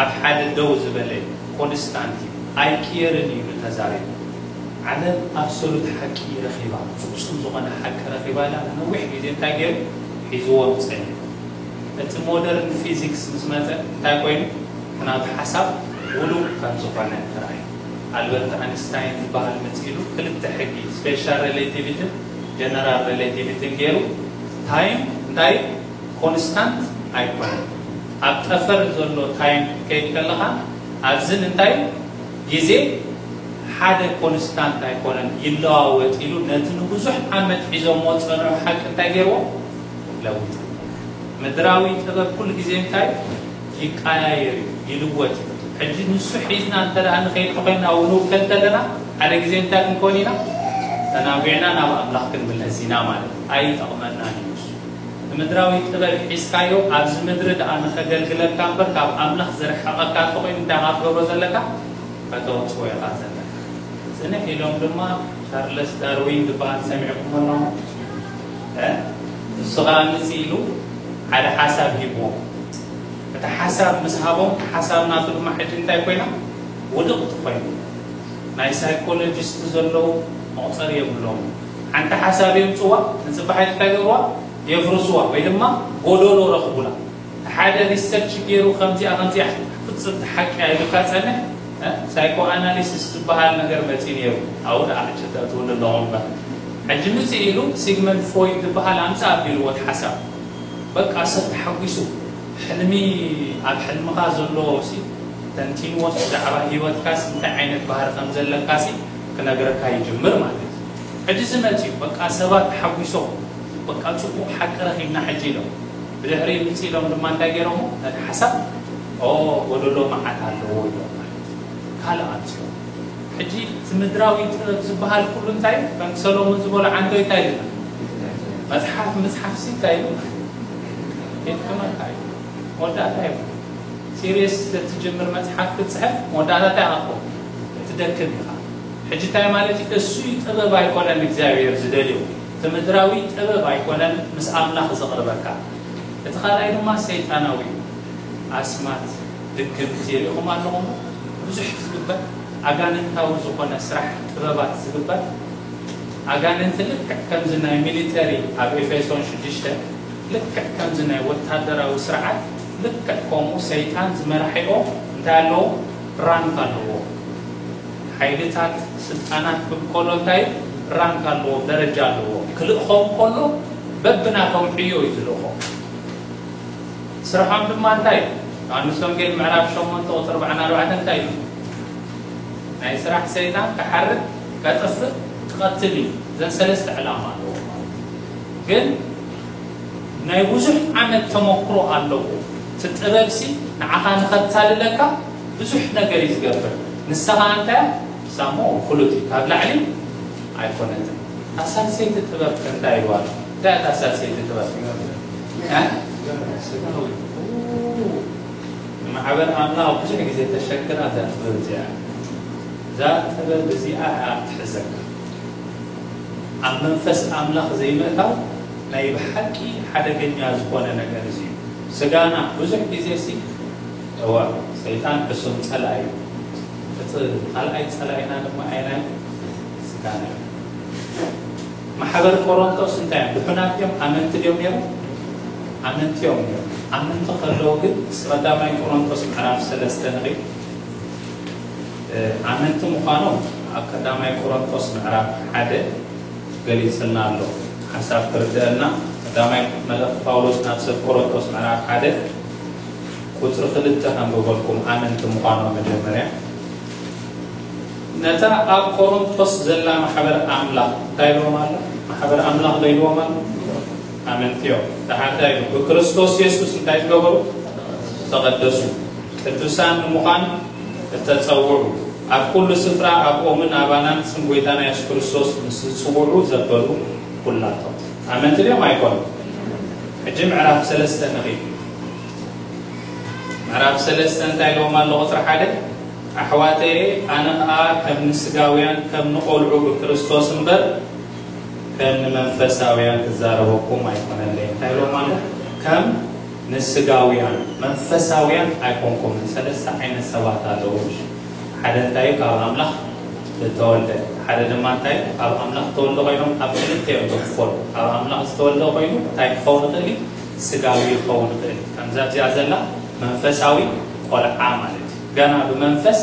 ኣብ ሓደ ደው ዝበለ ኮንስታንት እዩ፣ ኣይቅየርን እዩ ኢሉ ተዛሪቡ። ዓለም ኣብሶሉት ሓቂ ረኺባ፣ ፍጹም ዝኾነ ሓቂ ረኺባ ኢላ ንነዊሕ ግዜ እንታይ ገይሩ ሒዝዎም ጸኒሑ። እቲ ሞደርን ፊዚክስ ምስ መጸ እንታይ ኮይኑ? እቲ ናቱ ሓሳብ ውዱቕ ከም ዝኾነ ተራእዩ። ኣልበርት ኣንስታይን ዝበሃል መጺሉ ክልተ ሕጊ ስፔሻል ሬሌቲቪትን ጀነራል ሬሌቲቪትን ገይሩ ታይም እንታይ ኮንስታንት ኣይኮነን። ኣብ ጠፈር ዘሎ ታይም ክትከይድ ከለኻ ኣብዝን እንታይ ግዜ ሓደ ኮንስታንት ኣይኮነን፣ ይለዋወጥ ኢሉ ነቲ ንብዙሕ ዓመት ሒዞሞ ዝጸንሑ ሓቂ እንታይ ገይርዎ? ለዊጡ። ምድራዊ ጥበብ ኩሉ ግዜ እንታይ ይቀያየር እዩ፣ ይልወጥ እዩ። ሕጂ ንሱ ሒዝና እንተ ደኣ ንኸይድ ኮይና እውን ንውከል ከለና ሓደ ግዜ እንታይ ክንኮን ኢና? ተናጒዕና ናብ ኣምላኽ ክንምለስ ኢና ማለት እዩ። ኣይጠቕመናን እዩ ንሱ። ንምድራዊ ጥበብ ሒዝካዮ ኣብዚ ምድሪ ደኣ ንኸገልግለካ እምበር ካብ ኣምላኽ ዘርሕቐካ እንተኾይኑ እንታይ ኢኻ ትገብሮ ዘለካ? ከተውጽኦ ኢኻ ዘለካ። ጽንሕ ኢሎም ድማ ቻርለስ ዳርዊን ዝበሃል ሰሚዕኩሞ ኣለኹም? እ? ንሱ ኸኣ ምጽእ ኢሉ ሓደ ሓሳብ ሂብዎም። እቲ ሓሳብ ምስ ሃቦም፣ ሓሳብ ናቱ ድማ ሕጂ እንታይ ኮይና? ውድቕቲ ኮይና። ናይ ሳይኮሎጂስት ዘለዉ መቑጸሪ የብሎም። ሓንቲ ሓሳብ የምጽዋ፣ ንጽባሕ እንታይ ገብርዋ? የፍርስዋ ወይ ድማ ጎደሎ ረኽቡላ። ሓደ ሪሰርች ገይሩ ከምዚኣ ከምዚኣ ፍጽምቲ ሓቂ ኢሉካ ጸንሕ፣ እ? ሳይኮ ኣናሊሲስ ዝበሃል ነገር መጺኡ ነይሩ። ኣብኡ ደኣ ሕጂ ተእትውሉ ኣለኹም እምበር። ሕጂ ምጽእ ኢሉ ሲግመንድ ፍሮይድ ዝበሃል ኣምጽእ ኣቢልዎ እቲ ሓሳብ። በቃ ሰብ ተሓጒሱ። ሕልሚ ኣብ ሕልምኻ ዘሎ ሲ ተንቲንዎ ሲ ብዛዕባ ህይወትካ ሲ እንታይ ዓይነት ባህሪ ከም ዘለካ ሲ ክነግረካ ይጅምር ማለት እዩ። ሕጂ ዝመጽኡ በቃ ሰባት ተሓጒሶም፣ በቃ ጽቡቕ ሓቂ ረኺብና ሕጂ ኢሎም። ብድሕሪ ምጽእ ኢሎም ድማ እንታይ ገይሮሞ? ነቲ ሓሳብ፣ ኦ፣ ጎደሎ መዓት ኣለዎ ኢሎም ማለት እዩ። ካልእ ኣምጽኦም። ሕጂ እቲ ምድራዊ ጥበብ ዝበሃል ኩሉ እንታይ እዩ? ከምቲ ሰሎሞን ዝበሎ ዓንቶ እንታይ ኢልና? መጽሓፍ ምጽሓፍ ሲ እንታይ እዩ? የድክመካ እዩ። መወዳእታ እዩ። ሲሪየስ ትጅምር መጽሓፍ ክትጽሕፍ መወዳእታ እንታይ ኣኮ? ትደክም ኢኻ። ሕጂ እንታይ ማለት እዩ? እሱ እዩ ጥበብ ኣይኮነን እግዚኣብሔር ዝደልዮ። እቲ ምድራዊ ጥበብ ኣይኮነን ምስ ኣምላኽ ዘቕርበካ። እቲ ካልኣይ ድማ ሰይጣናዊ እዩ። ኣስማት፣ ድግምቲ ሪኢኹም ኣለኹም። ብዙሕ ዝግበር ኣጋንንታዊ ዝኾነ ስራሕ ጥበባት ዝግበር ኣጋንንቲ ልክዕ ከምዚ ናይ ሚሊተሪ ኣብ ኤፌሶን ሽዱሽተ ልክዕ ከምዚ ናይ ወታደራዊ ስርዓት ልክዕ ከምኡ ሰይጣን ዝመራሒኦም እንታይ ኣለዎ? ራንክ ኣለዎ። ሓይልታት ስልጣናት ክብል ከሎ እንታይ ራንክ ኣለዎ፣ ደረጃ ኣለዎ። ክልእኾም ከሎ በብናቶም ዕዮ እዩ ዝልእኾም። ስርሖም ድማ እንታይ እዩ? ዮሃንስ ወንጌል ምዕራፍ ሸሞንተ ቁፅሪ ኣርባዓን ኣርባዕተን እንታይ እዩ? ናይ ስራሕ ሰይጣን ክሓርድ፣ ከጥፍእ፣ ክቐትል እዩ። እዘን ሰለስተ ዕላማ ኣለዎ ማለት እዩ። ግን ናይ ብዙሕ ዓመት ተመክሮ ኣለዎ። እቲ ጥበብሲ ንዓኻ ንኸታልለካ ብዙሕ ነገር እዩ ዝገብር። ንስኻ እንታይ? ሳሞ ፍሉጥ እዩ። ካብ ላዕሊ ኣይኮነትን። ኣሳልሰይቲ ጥበብ ከ እንታይ ኢልዋ? እንታይ እያ ኣሳልሰይቲ ጥበብ? እ? ንማሕበር ኣምላኽ ብዙሕ ግዜ ተሸግራ እዛ ጥበብ እዚኣ። እዛ ጥበብ እዚኣ እያ ትሕዘካ። ኣብ መንፈስ ኣምላኽ ዘይምእታው ናይ ብሓቂ ሓደገኛ ዝኾነ ነገር እዚ እዩ። ስጋና ብዙሕ ግዜ ሲ እዋ ሰይጣን ሕሱም ጸላኢ እዩ። እቲ ካልኣይ ጸላኢና ድማ ኣይናይ ስጋና እዩ። ማሕበር ቆሮንቶስ እንታይ እዮም? ድሑናት እዮም? ኣመንቲ ድዮም ነይሮም? ኣመንቲ እዮም ነይሮም። ኣመንቲ ከለዉ ግን፣ ቀዳማይ ቆሮንቶስ ምዕራፍ ሰለስተ ንኺድ። እ፣ ኣመንቲ ምዃኖም ኣብ ቀዳማይ ቆሮንቶስ ምዕራፍ ሓደ ገሊጽልና ኣሎ። ሓሳብ ክርደአልና፣ ቀዳማይ መልእኽቲ ጳውሎስ ናብ ሰብ ቆሮንቶስ ምዕራፍ ሓደ ቁጽሪ ክልተ ከንብበልኩም፣ ኣመንቲ ምዃኖም መጀመርያ። ነታ ኣብ ቆሮንቶስ ዘላ ማሕበር ኣምላኽ እንታይ ኢልዎም ኣሎ? ማሕበር ኣምላኽ ዶ ኢልዎም ኣሎ? ኣመንቲ እዮም። ደሓር እንታይ ኢሉ? ብክርስቶስ የሱስ እንታይ ዝገበሩ? ዝተቐደሱ፣ ቅዱሳን ንምዃን እተጸውዑ፣ ኣብ ኩሉ ስፍራ ኣብኦምን ኣባናን ስም ጐይታና የሱስ ክርስቶስ ምስ ዝጽውዑ ዘበሉ ኩላቶም። ኣመንቲ ድዮም ኣይኮኑን? ሕጂ ምዕራፍ ሰለስተ ንኺድ። ምዕራፍ ሰለስተ እንታይ ኢልዎም ኣሎ? ቁጽሪ ሓደ፣ ኣሕዋተየ፣ ኣነ ኸኣ ከም ንስጋውያን ከም ንቖልዑ ብክርስቶስ እምበር ከም ንመንፈሳውያን ክዛረበኩም ኣይኮነለይን። እንታይ ኢልዎም ኣሎ? ከም ንስጋውያን፣ መንፈሳውያን ኣይኮንኩምን። ሰለስተ ዓይነት ሰባት ኣለዉ። ሓደ እንታይ እዩ? ካብ ኣምላኽ ዝተወልደ። ሓደ ድማ እንታይ እዩ? ካብ ኣምላኽ ዝተወልደ ኮይኖም ኣብ ክልተ እዮም ዝኽፈሉ። ካብ ኣምላኽ ዝተወልደ ኮይኑ እንታይ ክኸውን ይኽእል እዩ? ስጋዊ ክኸውን ይኽእል እዩ። ከምዛ እዚኣ ዘላ መንፈሳዊ ቆልዓ ማለት እዩ። ገና ብመንፈስ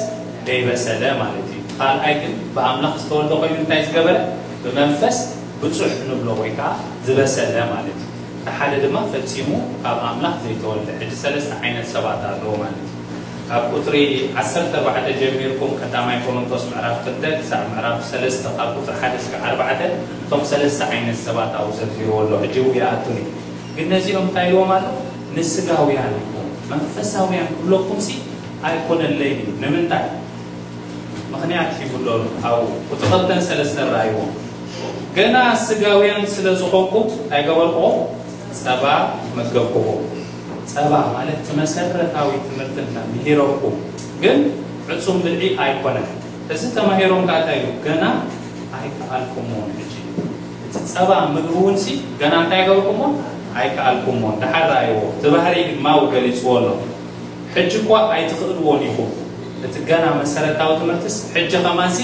ዘይበሰለ ማለት እዩ። ካልኣይ ግን ብኣምላኽ ዝተወልደ ኮይኑ እንታይ ዝገበረ? ብመንፈስ ብጹሕ ንብሎ ወይ ከዓ ዝበሰለ ማለት እዩ። እቲ ሓደ ድማ ፈጺሙ ካብ ኣምላኽ ዘይተወልደ። ሕጂ ሰለስተ ዓይነት ሰባት ኣለዉ ማለት እዩ። ካብ ቁጽሪ ዓሰርተ ኣርባዕተ ጀሚርኩም ቀዳማይ ቆሮንቶስ ምዕራፍ ክልተ ክሳዕ ምዕራፍ ሰለስተ፣ ካብ ቁጽሪ ሓደ እስከ ኣርባዕተ፣ እቶም ሰለስተ ዓይነት ሰባት ኣብኡ ዘርዚርዎ ኣሎ። ሕጂ ይኣቱኒ። ግን ነዚኦም እንታይ ኢልዎም ኣሎ? ንስጋውያን ኢኹም፣ መንፈሳውያን ክብለኩምሲ ኣይኮነለይን እዩ። ንምንታይ? ምኽንያት ሂቡ ኣሎ። ኣብኡ ቁጽሪ ክልተን ሰለስተን ረኣይዎ። ገና ስጋውያን ስለ ዝኾንኩም እንታይ ገበርኩኹም? ጸባ መገብኩኹም። ጸባ ማለት እቲ መሰረታዊ ትምህርቲ እንተ ምሂረኩም፣ ግን ዕጹም ብልዒ ኣይኮነን። እዚ ተማሂሮም ከኣ እንታይ ኢሉ? ገና ኣይከኣልኩምዎን። ሕጂ እቲ ጸባ ምግቢ እውን ሲ ገና እንታይ ገበርኩምዎ? ኣይከኣልኩምዎን። ደሓር ረኣይዎ። እቲ ባህሪ ድማ ገሊጽዎ ኣሎ። ሕጂ እኳ ኣይትኽእልዎን ኢኹም። እቲ ገና መሰረታዊ ትምህርትስ ሕጂ ከማንሲ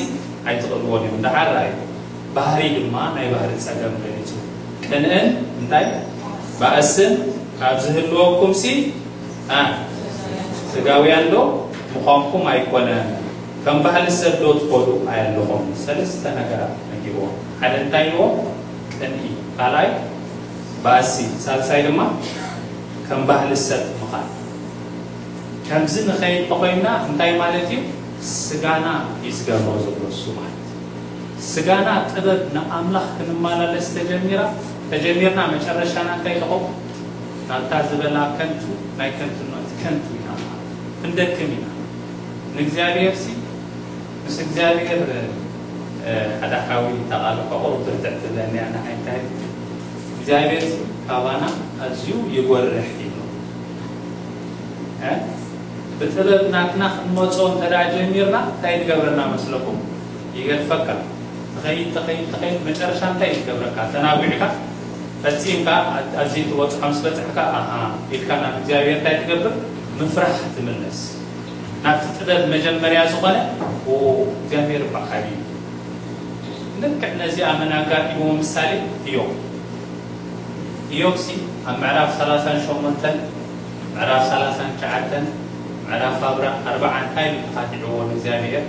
ኣይትኽእልዎን ኢኹም። ደሓር ረኣይዎ። ባህሪ ድማ ናይ ባህሪ ጸገም ገሊጹ። ቅንእን እንታይ? ባእስን ካብ ዝህልወኩምሲ፣ ኣ፣ ስጋውያን ዶ ምዃንኩም ኣይኮነን? ከም ባህሊ ሰብ ዶ ትኸዱ ኣየለኹም? ሰለስተ ነገራት ነጊርዎም። ሓደ እንታይ ኢልዎም? ቅንኢ። ካልኣይ ባእሲ። ሳልሳይ ድማ ከም ባህሊ ሰብ ምዃን። ከምዚ ንኸይድ ተኾይንና እንታይ ማለት እዩ? ስጋና እዩ ዝገብሮ ዘሎ እሱ ማለት እዩ። ስጋና ጥበብ ንኣምላኽ ክንመላለስ ተጀሚራ ተጀሚርና መጨረሻና እንታይ ትኸውን? ናብታ ዝበላ ከንቱ ናይ ከንቱነት ከንቱ ኢና ክንደክም ኢና። ንእግዚኣብሔር ሲ ምስ እግዚኣብሔር ሓደ ሓዊ ተቓልሖ ቁሩብ ብርትዕ ትብለኒ ኣነ ሓይታይ እግዚኣብሔር ሲ ካባና ኣዝዩ ይጎርሕ እዩ። ብጥበብ ናትና ክንመጾ እንተ ጀሚርና እንታይ ትገብረና መስለኩም? ይገድፈካ። ትኸይድ ትኸይድ ትኸይድ መጨረሻ እንታይ ትገብረካ? ተናዊዕካ ፈጺምካ ኣብዚ ትበጽሖ ምስ በጽሕካ ኣሃ ኢልካ ናብ እግዚኣብሔር እንታይ ትገብር? ምፍራሕ ትምለስ። ናብቲ ጥበብ መጀመርያ ዝኾነ እግዚኣብሔር በዓል እዩ። ልክዕ ነዚኣ መን ኣጋጢሞ ምሳሌ እዮም። ኢዮብሲ ኣብ ምዕራፍ ሰላሳን ሸሞንተን ምዕራፍ ሰላሳን ትሽዓተን ምዕራፍ ኣርባዓ እንታይ ኢሉ ተኻቲዕዎ ንእግዚኣብሔር?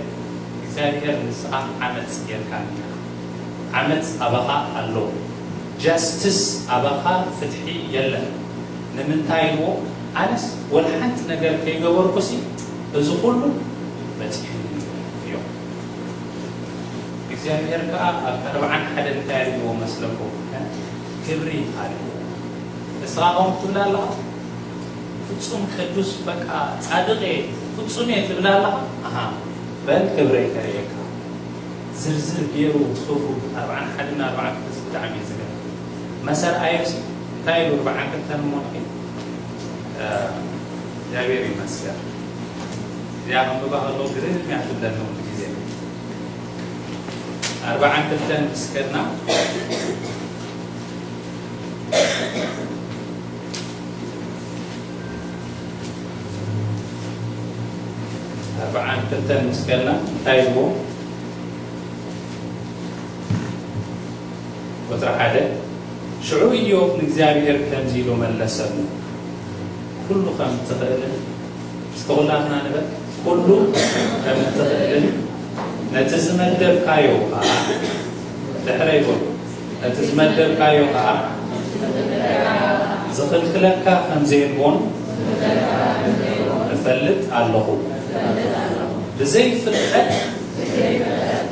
እግዚኣብሔር ንስኻ ዓመፅ ጌርካኒ ኢኻ። ዓመፅ ኣባኻ ኣሎ። ጃስትስ ኣባኻ ፍትሒ የለን። ንምንታይ ኢልዎ? ኣነስ ወላ ሓንቲ ነገር ከይገበርኩሲ እዚ ኩሉ መፂኡ እዮም። እግዚኣብሔር ከዓ ኣብ ኣርባዓን ሓደ እንታይ ኣልዎ መስለኩም? ክብሪ ኣልዎ። እስኻ ኸም ትብላ ኣለኻ ፍጹም ቅዱስ በቃ ጻድቕ እየ ፍጹም እየ ትብላ ኣለኻ። ኣሃ በል ክብረይ ከርእየካ። ዝርዝር ገይሩ ትኽብሩ ኣርባዓን ሓደን ኣርባዓን ክልተን ብጣዕሚ እዩ ዝገርም። መሰር ኣየሲ እንታይ ኢሉ ኣርባዓን ክልተን እሞ ንኺድ እግዚኣብሔር ይመስገን። እዚኣ ከንብባ ከሎ ግርም እያ ትብለኒ ኩሉ ግዜ። ኣርባዓን ክልተን ምስ ከድና ኣርባዓን ክልተን ምስ ከድና እንታይ ይብሉ? ቁፅሪ ሓደ ሽዑ ኢዮብ ንእግዚኣብሔር ከምዚ ኢሉ መለሰሉ፣ ኩሉ ከም እትኽእልን እስቲ ኩላትና ንበል፣ ኩሉ ከም እትኽእልን ነቲ ዝመደብካዮ ከዓ፣ ድሕረይ በሉ፣ ነቲ ዝመደብካዮ ከዓ ዝኽልክለካ ከም ዘየልቦን እፈልጥ ኣለኹ። ብዘይ ፍልጠት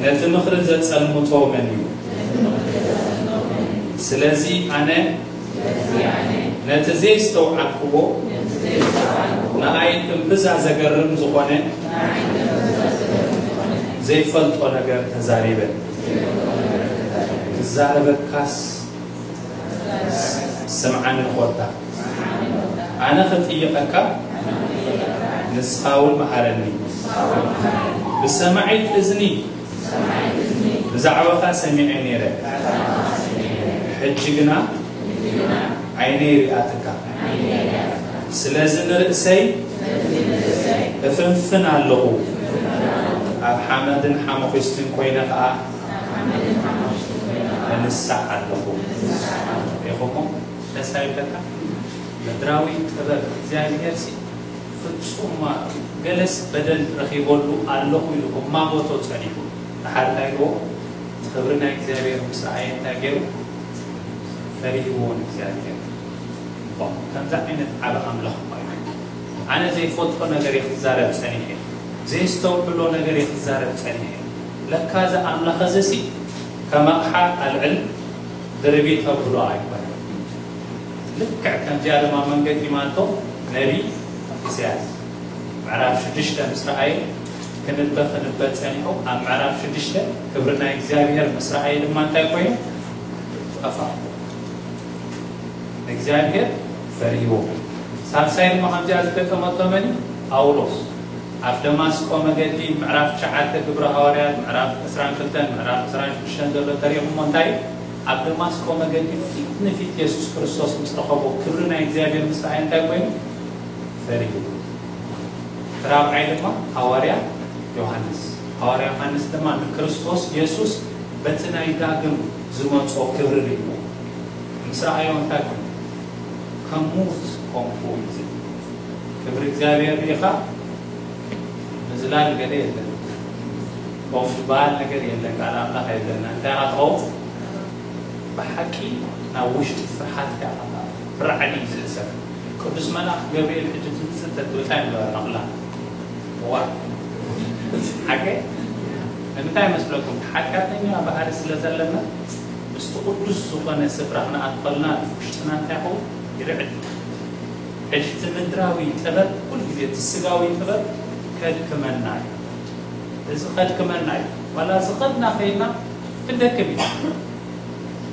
ነቲ ምኽሪ ዘጸልምቶ መን እዩ? ስለዚ ኣነ ነቲ ዘየስተውዓልክዎ ንኣይ እምብዛ ዘገርም ዝኾነ ዘይፈልጦ ነገር ተዛሪበ። ክዛረበካስ ስምዓኒ ኮታ። ኣነ ኽጥይቐካ ንስኻ እውን መሃረኒ። ብሰማዒት እዝኒ ብዛዕባኻ ሰሚዐ ነይረ፣ ሕጂ ግና ዓይነይ ሪኣትካ። ስለዚ ንርእሰይ እፍንፍን ኣለኹ፣ ኣብ ሓመድን ሓመኹስትን ኮይነ ኸኣ እንሳዕ ኣለኹ። ሪኢኹሞ ደስ ኣይብለካ? ምድራዊ ጥበብ እግዚኣብሄርሲ ፍጹም ገለስ በደል ረኺበሉ ኣለኹ ኢሉ ክማጎቶ ጸኒሑ። ደሓር እንታይ ኢልዎ? እቲ ክብሪ ናይ እግዚኣብሔር ምስ ረኣየ እንታይ ገይሩ? ፈሪህዎ ንእግዚኣብሔር። እሞ ከምዚ ዓይነት ዓቢ ኣምላኽ እኮ እዩ። ኣነ ዘይፈልጦ ነገር እየ ክዛረብ ጸኒሐ፣ ዘየስተውዕሎ ነገር እየ ክዛረብ ጸኒሐ። ለካ እዚ ኣምላኽ እዚ ሲ ከም ኣቕሓ ኣልዕል ድርቢ ተብሎ ኣይኮነን። ልክዕ ከምዚኣ ድማ መን ገጢማቶ? ነቢ ኢሳያስ ምዕራፍ ሽዱሽተ ምስ ረኣየ ክንበ ክንበ ጸኒሑ ኣብ ምዕራፍ ሽዱሽተ ክብሪ ናይ እግዚኣብሔር ምስ ረኣየ ድማ እንታይ ኮይኑ? ጠፋ። ንእግዚኣብሔር ፈሪህዎ። ሳልሳይ ድማ ከምዚኣ ዝገጠመቶ መን እዩ? ጳውሎስ ኣብ ደማስቆ መገዲ ምዕራፍ ትሽዓተ ግብሪ ሃዋርያት ምዕራፍ ዕስራን ክልተን ምዕራፍ ዕስራን ሽዱሽተን ዘሎ ተሪኹሞ እንታይ እዩ? ኣብ ደማስቆ መገዲ ፊት ንፊት የሱስ ክርስቶስ ምስ ረኸቦ ክብሪ ናይ እግዚኣብሔር ምስ ረኣየ እንታይ ኮይኑ? ፈሪሁ። እቲ ራብዓይ ድማ ሃዋርያ ዮሃንስ። ሃዋርያ ዮሃንስ ድማ ንክርስቶስ የሱስ በቲ ናይ ዳግም ዝመጾ ክብሪ ርእይዎ። ምስ ረኣዮ እንታይ ኮይኑ? ከም ምዉት ኮንኩ እዩ ዝብል። ክብሪ እግዚኣብሔር ርኢኻ ምዝላል ገለ የለን። ከምኡ ዝበሃል ነገር የለን። ቃል ኣምላኽ የብለና። እንታይ ኢኻ ትኸውን? ብሓቂ ናብ ውሽጢ ፍርሃት ኢኻ ትኣቱ። ራዕዲ እዩ ዝእሰር። ቅዱስ መልኣኽ ገብርኤል ሕጂ ትምጽእ እንተትብል እንታይ ምገበርና ኩላና? እዋ። ሓቂ? ንምንታይ መስለኩም? ሓጢኣተኛ ባህሪ ስለ ዘለና ምስቲ ቅዱስ ዝኾነ ስፍራ ክንኣትኸልና ውሽጥና እንታይ ኸውን? ይርዕድ። ሕጂ እቲ ምድራዊ ጥበብ ኩሉ ግዜ እቲ ስጋዊ ጥበብ ከድክመና እዩ። እዚ ከድክመና እዩ። ዋላ ዝኸድና ከይና ክንደክም እዩ።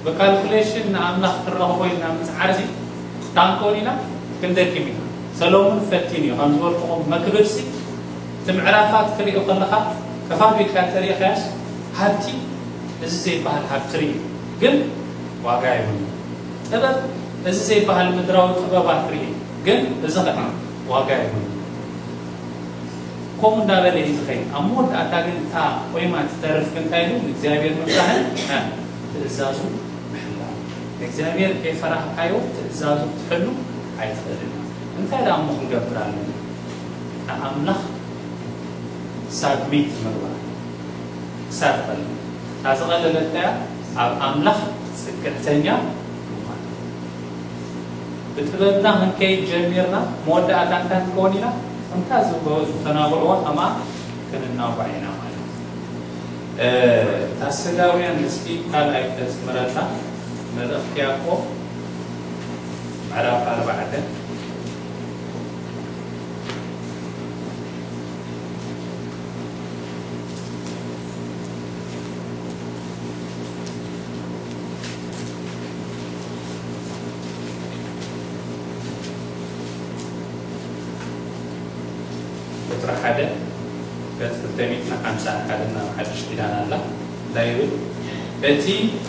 ብካልኩሌሽን ንኣምላኽ ክንረኽቦ ኢልና ምጽዓር እዚ ክታንኮን ኢና ክንደክም ኢና። ሰሎሙን ፈቲኑ እዩ። ከም ዝበልኩኹም መክብብሲ እቲ ምዕራፋት ክርእዮ ከለኻ ከፋፊልካ ተሪእኻያስ ሃብቲ እዚ ዘይበሃል ሃብቲ ርኢ ግን ዋጋ ይብሉ። ጥበብ እዚ ዘይበሃል ምድራዊ ጥበባት ርኢ ግን እዚ ኸ ዋጋ ይብሉ። ከምኡ እንዳበለ እዩ ዝኸይድ። ኣብ መወዳእታ ግን እታ ቆይማ ትተርፍ ግን እንታይ ኢሉ? ንእግዚኣብሔር ምፍራህን ትእዛዙ ምሕላው። ንእግዚኣብሔር ከይፈራህካዮ ትእዛዙ ክትሕሉ ኣይትኽእልን። እንታይ ደኣ እሞ ክንገብር ኣለና? ንኣምላኽ ሳብሚት ምግባር። ክሳብ ቀልቢ እታ ዝቐለለት እያ ኣብ ኣምላኽ ጽግዕተኛ ምዃን። ብጥበብና ክንከይድ ጀሚርና መወዳእታ እንታይ ንከውን ኢና? ከምታ ዝገበዙ ተናግዕዋ ከምኣ ክንናጓዕ ኢና ማለት እዩ። እታ ስጋውያን እስኪ ካልኣይ ከዝምረልና መልእኽቲ ያዕቆብ ምዕራፍ ኣርባዕተ ቁፅሪ ሓደ ገፅ ክልተ ሚእትን ሓምሳን ሓደን ናብ ሓድሽ ኪዳን ኣላ። እንታይ ይብል? እቲ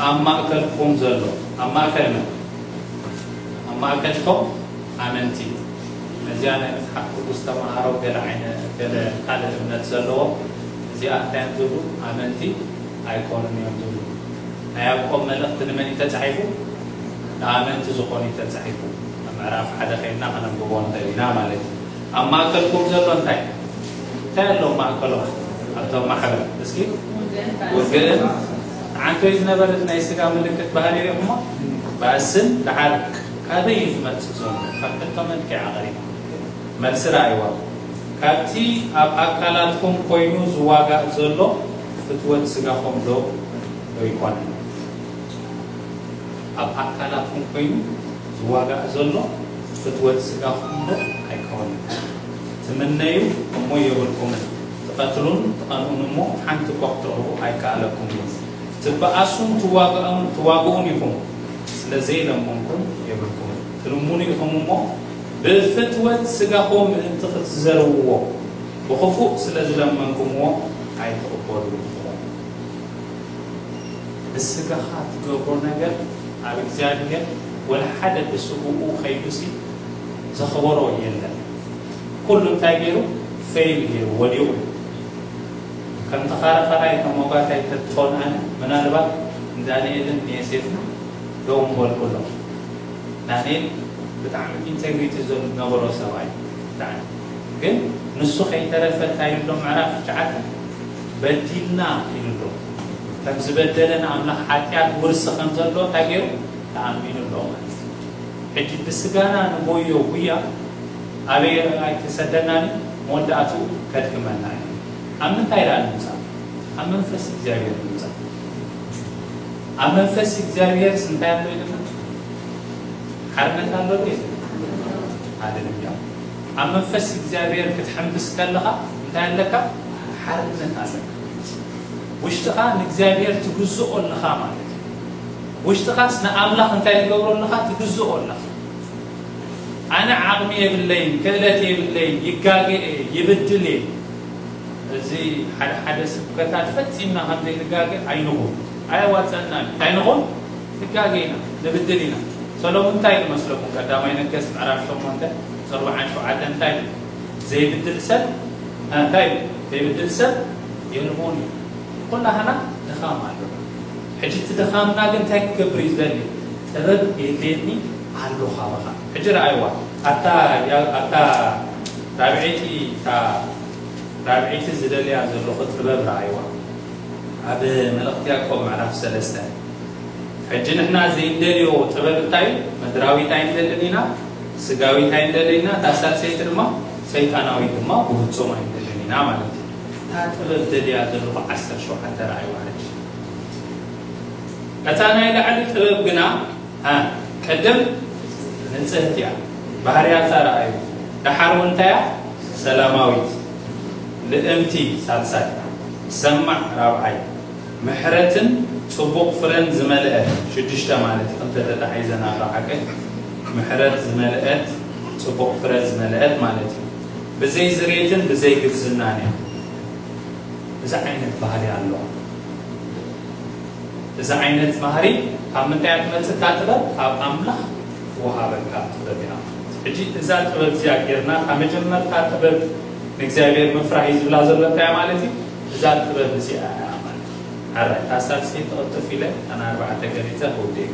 ኣብ ማእከልኩም ዘሎ፣ ኣብ ማእከል መን? ኣብ ማእከል እቶም ኣመንቲ። ነዚኣ ናይ መጽሓፍ ቅዱስ ተመሃሮ ገለ ዓይነ-፣ ገለ ካልእ እምነት ዘለዎም እዚኣ እንታይ እዮም ዝብሉ? ኣመንቲ ኣይኮኑን እዮም ዝብሉ። ናይ ያዕቆብ መልእኽቲ ንመን እዩ ተጻሒፉ? ንኣመንቲ ዝኾኑ እዩ ተጻሒፉ። ኣብ ምዕራፍ ሓደ ኸይድና ከነንብቦ ንኽእል ኢና ማለት እዩ። ኣብ ማእከልኩም ዘሎ እንታይ? እንታይ ኣሎ ኣብ ማእከሎም? ኣብቶም ማሕበር እስኪ ውግእን ዓንቶይ ዝነበረት ናይ ስጋ ምልክት ባህሪ ሪኹሞ? ባእስን ደሓር ካበይ እዩ ዝመጽእ ዘሎ? ካብ ክልተ መልክዕ ኣቐሪቡ። መልሲ ረኣይዋ። ካብቲ ኣብ ኣካላትኩም ኮይኑ ዝዋጋእ ዘሎ ፍትወት ስጋኹም ዶ ኣይኮነን? ኣብ ኣካላትኩም ኮይኑ ዝዋጋእ ዘሎ ፍትወት ስጋኹም ዶ ኣይኮነን? ትምነዩ እሞ የብልኩምን፣ ትቐትሉን ትቐንኡን እሞ ሓንቲ እኳ ክትረኽቡ ኣይከኣለኩምን። ትበኣሱን ትዋግኡን፣ ትዋግኡን ኢኹም፣ ስለ ዘይለመንኩም የብልኩምን። ትልምኑ ኢኹም እሞ ብፍትወት ስጋኹም ምእንቲ ክትዘርውዎ፣ ብኽፉእ ስለ ዝለመንኩምዎ ኣይትቕበሉ ኢኹም። ብስጋኻ ትገብሮ ነገር ኣብ እግዚኣብሔር ወላ ሓደ ብስግኡ ኸይዱሲ ዘኽበሮ የለን። ኩሉ እንታይ ገይሩ? ፌይል ገይሩ ወዲቑ እዩ። ከም ተኻራኻራይ ተመጓታይ ተትኾን ኣነ ምናልባት ንዳንኤልን ንዮሴፍን ደው ምበልኩሎም። ዳንኤል ብጣዕሚ ኢንቴግሪቲ ዝነበሮ ሰብኣይ ብጣዕሚ። ግን ንሱ ከይተረፈ እንታይ ኢሉ ኣሎ? ምዕራፍ ትሽዓተ በዲልና ኢሉ ኣሎ። ከም ዝበደለ ንኣምላኽ ሓጢኣት ውርሲ ከም ዘሎ እንታይ ገይሩ? ተኣሚኑ ኣሎ ማለት እዩ። ሕጂ ብስጋና ንጎዮ ጉያ ኣበይ ኣይተሰደናን እዩ፣ መወዳእትኡ ከድክመና እዩ። ኣብ ምንታይ ደኣ ንምጻእ? ኣብ መንፈስ እግዚኣብሔር ንምጻእ። ኣብ መንፈስ እግዚኣብሔር እንታይ ኣሎ ኢልና? ሓርነት ኣሎ ዶ የለን? ሃሌሉያ። ኣብ መንፈስ እግዚኣብሔር ክትሕምብስ ከለኻ እንታይ ኣለካ? ሓርነት ኣለካ። ውሽጥኻ ንእግዚኣብሔር ትግዝኦ ኣለኻ ማለት እዩ። ውሽጥኻስ ንኣምላኽ እንታይ ትገብሮ ኣለኻ? ትግዝኦ ኣለኻ። ኣነ ዓቕሚ የብለይን፣ ክእለት የብለይን፣ ይጋገ እየ፣ ይብድል እየ። እዚ ሓደ ሓደ ስብከታት ፈጺምና ከም ዘይንጋገ ኣይንኹን። ኣየዋጸናን። እንታይ ንኹን? ንጋገ ኢና፣ ንብድል ኢና። ሰሎሞን እንታይ ኢሉ መስለኩም? ቀዳማይ ነገስት ምዕራፍ ሸሞንተ፣ ቁጽሪ ኣርባዓን ሸውዓተን እንታይ ኢሉ? ዘይብድል ሰብ፣ እንታይ ኢሉ? ዘይብድል ሰብ የልቦን እዩ። ኩላህና ድኻም ኣሎ። ሕጂ እቲ ድኻምና ግን እንታይ ክገብር እዩ ዝደሊ? ጥበብ የድልየኒ ኣሎ ካባኻ። ሕጂ ረኣይዋ፣ ኣብታ፣ ኣብታ ራብዐይቲ፣ እታ ራብዐይቲ ዝደልያ ዘለኹ ጥበብ ረኣይዋ። ኣብ መልእኽቲ ያዕቆብ ምዕራፍ ሰለስተ። ሕጂ ንሕና ዘይንደልዮ ጥበብ እንታይ እዩ? ምድራዊት ኣይንደልን ኢና፣ ስጋዊት ኣይንደልን ኢና፣ እታ ሳልሰይቲ ድማ ሰይጣናዊት ድማ ብፍጹም ኣይንደልን ኢና ማለት እዩ። እታ ጥበብ ደልያ ዘለኹ ዓሰርተ ሸውዓተ ረኣይዋ ሕጂ። እታ ናይ ላዕሊ ጥበብ ግና፣ እ፣ ቅድም ንጽህቲ እያ፣ ባህርያታ ረኣዩ። ደሓር እውን እንታይ እያ? ሰላማዊት፣ ልእምቲ፣ ሳልሳይ፣ ሰማዕ፣ ራብዓይ፣ ምሕረትን ጽቡቕ ፍረን ዝመልአ፣ ሽዱሽተ ማለት እዩ፣ ክልተ ተታሒዘን ኣሎ ሓቀይ። ምሕረት ዝመልአት፣ ጽቡቕ ፍረ ዝመልአት ማለት እዩ። ብዘይ ዝሬትን ብዘይ ግብዝናን እያ። እዚ ዓይነት ባህሪ ኣለዋ። እዚ ዓይነት ባህሪ ካብ ምንታይ እያ ትመጽእ? እታ ጥበብ ካብ ኣምላኽ ወሃበካ ጥበብ እያ። ሕጂ እዛ ጥበብ እዚኣ ጌርና ካብ መጀመርታ ጥበብ ንእግዚኣብሔር ምፍራሕ እዩ ዝብላ ዘሎ እንታይ ማለት እዩ? እዛ ጥበብ እዚኣ እያ ማለት እዩ። ኣራይ፣ እታ ሳልሰይቲ ቅልጥፍ ኢለ ኣና ኣርባዕተ ገሊጸ ክውደ እዩ።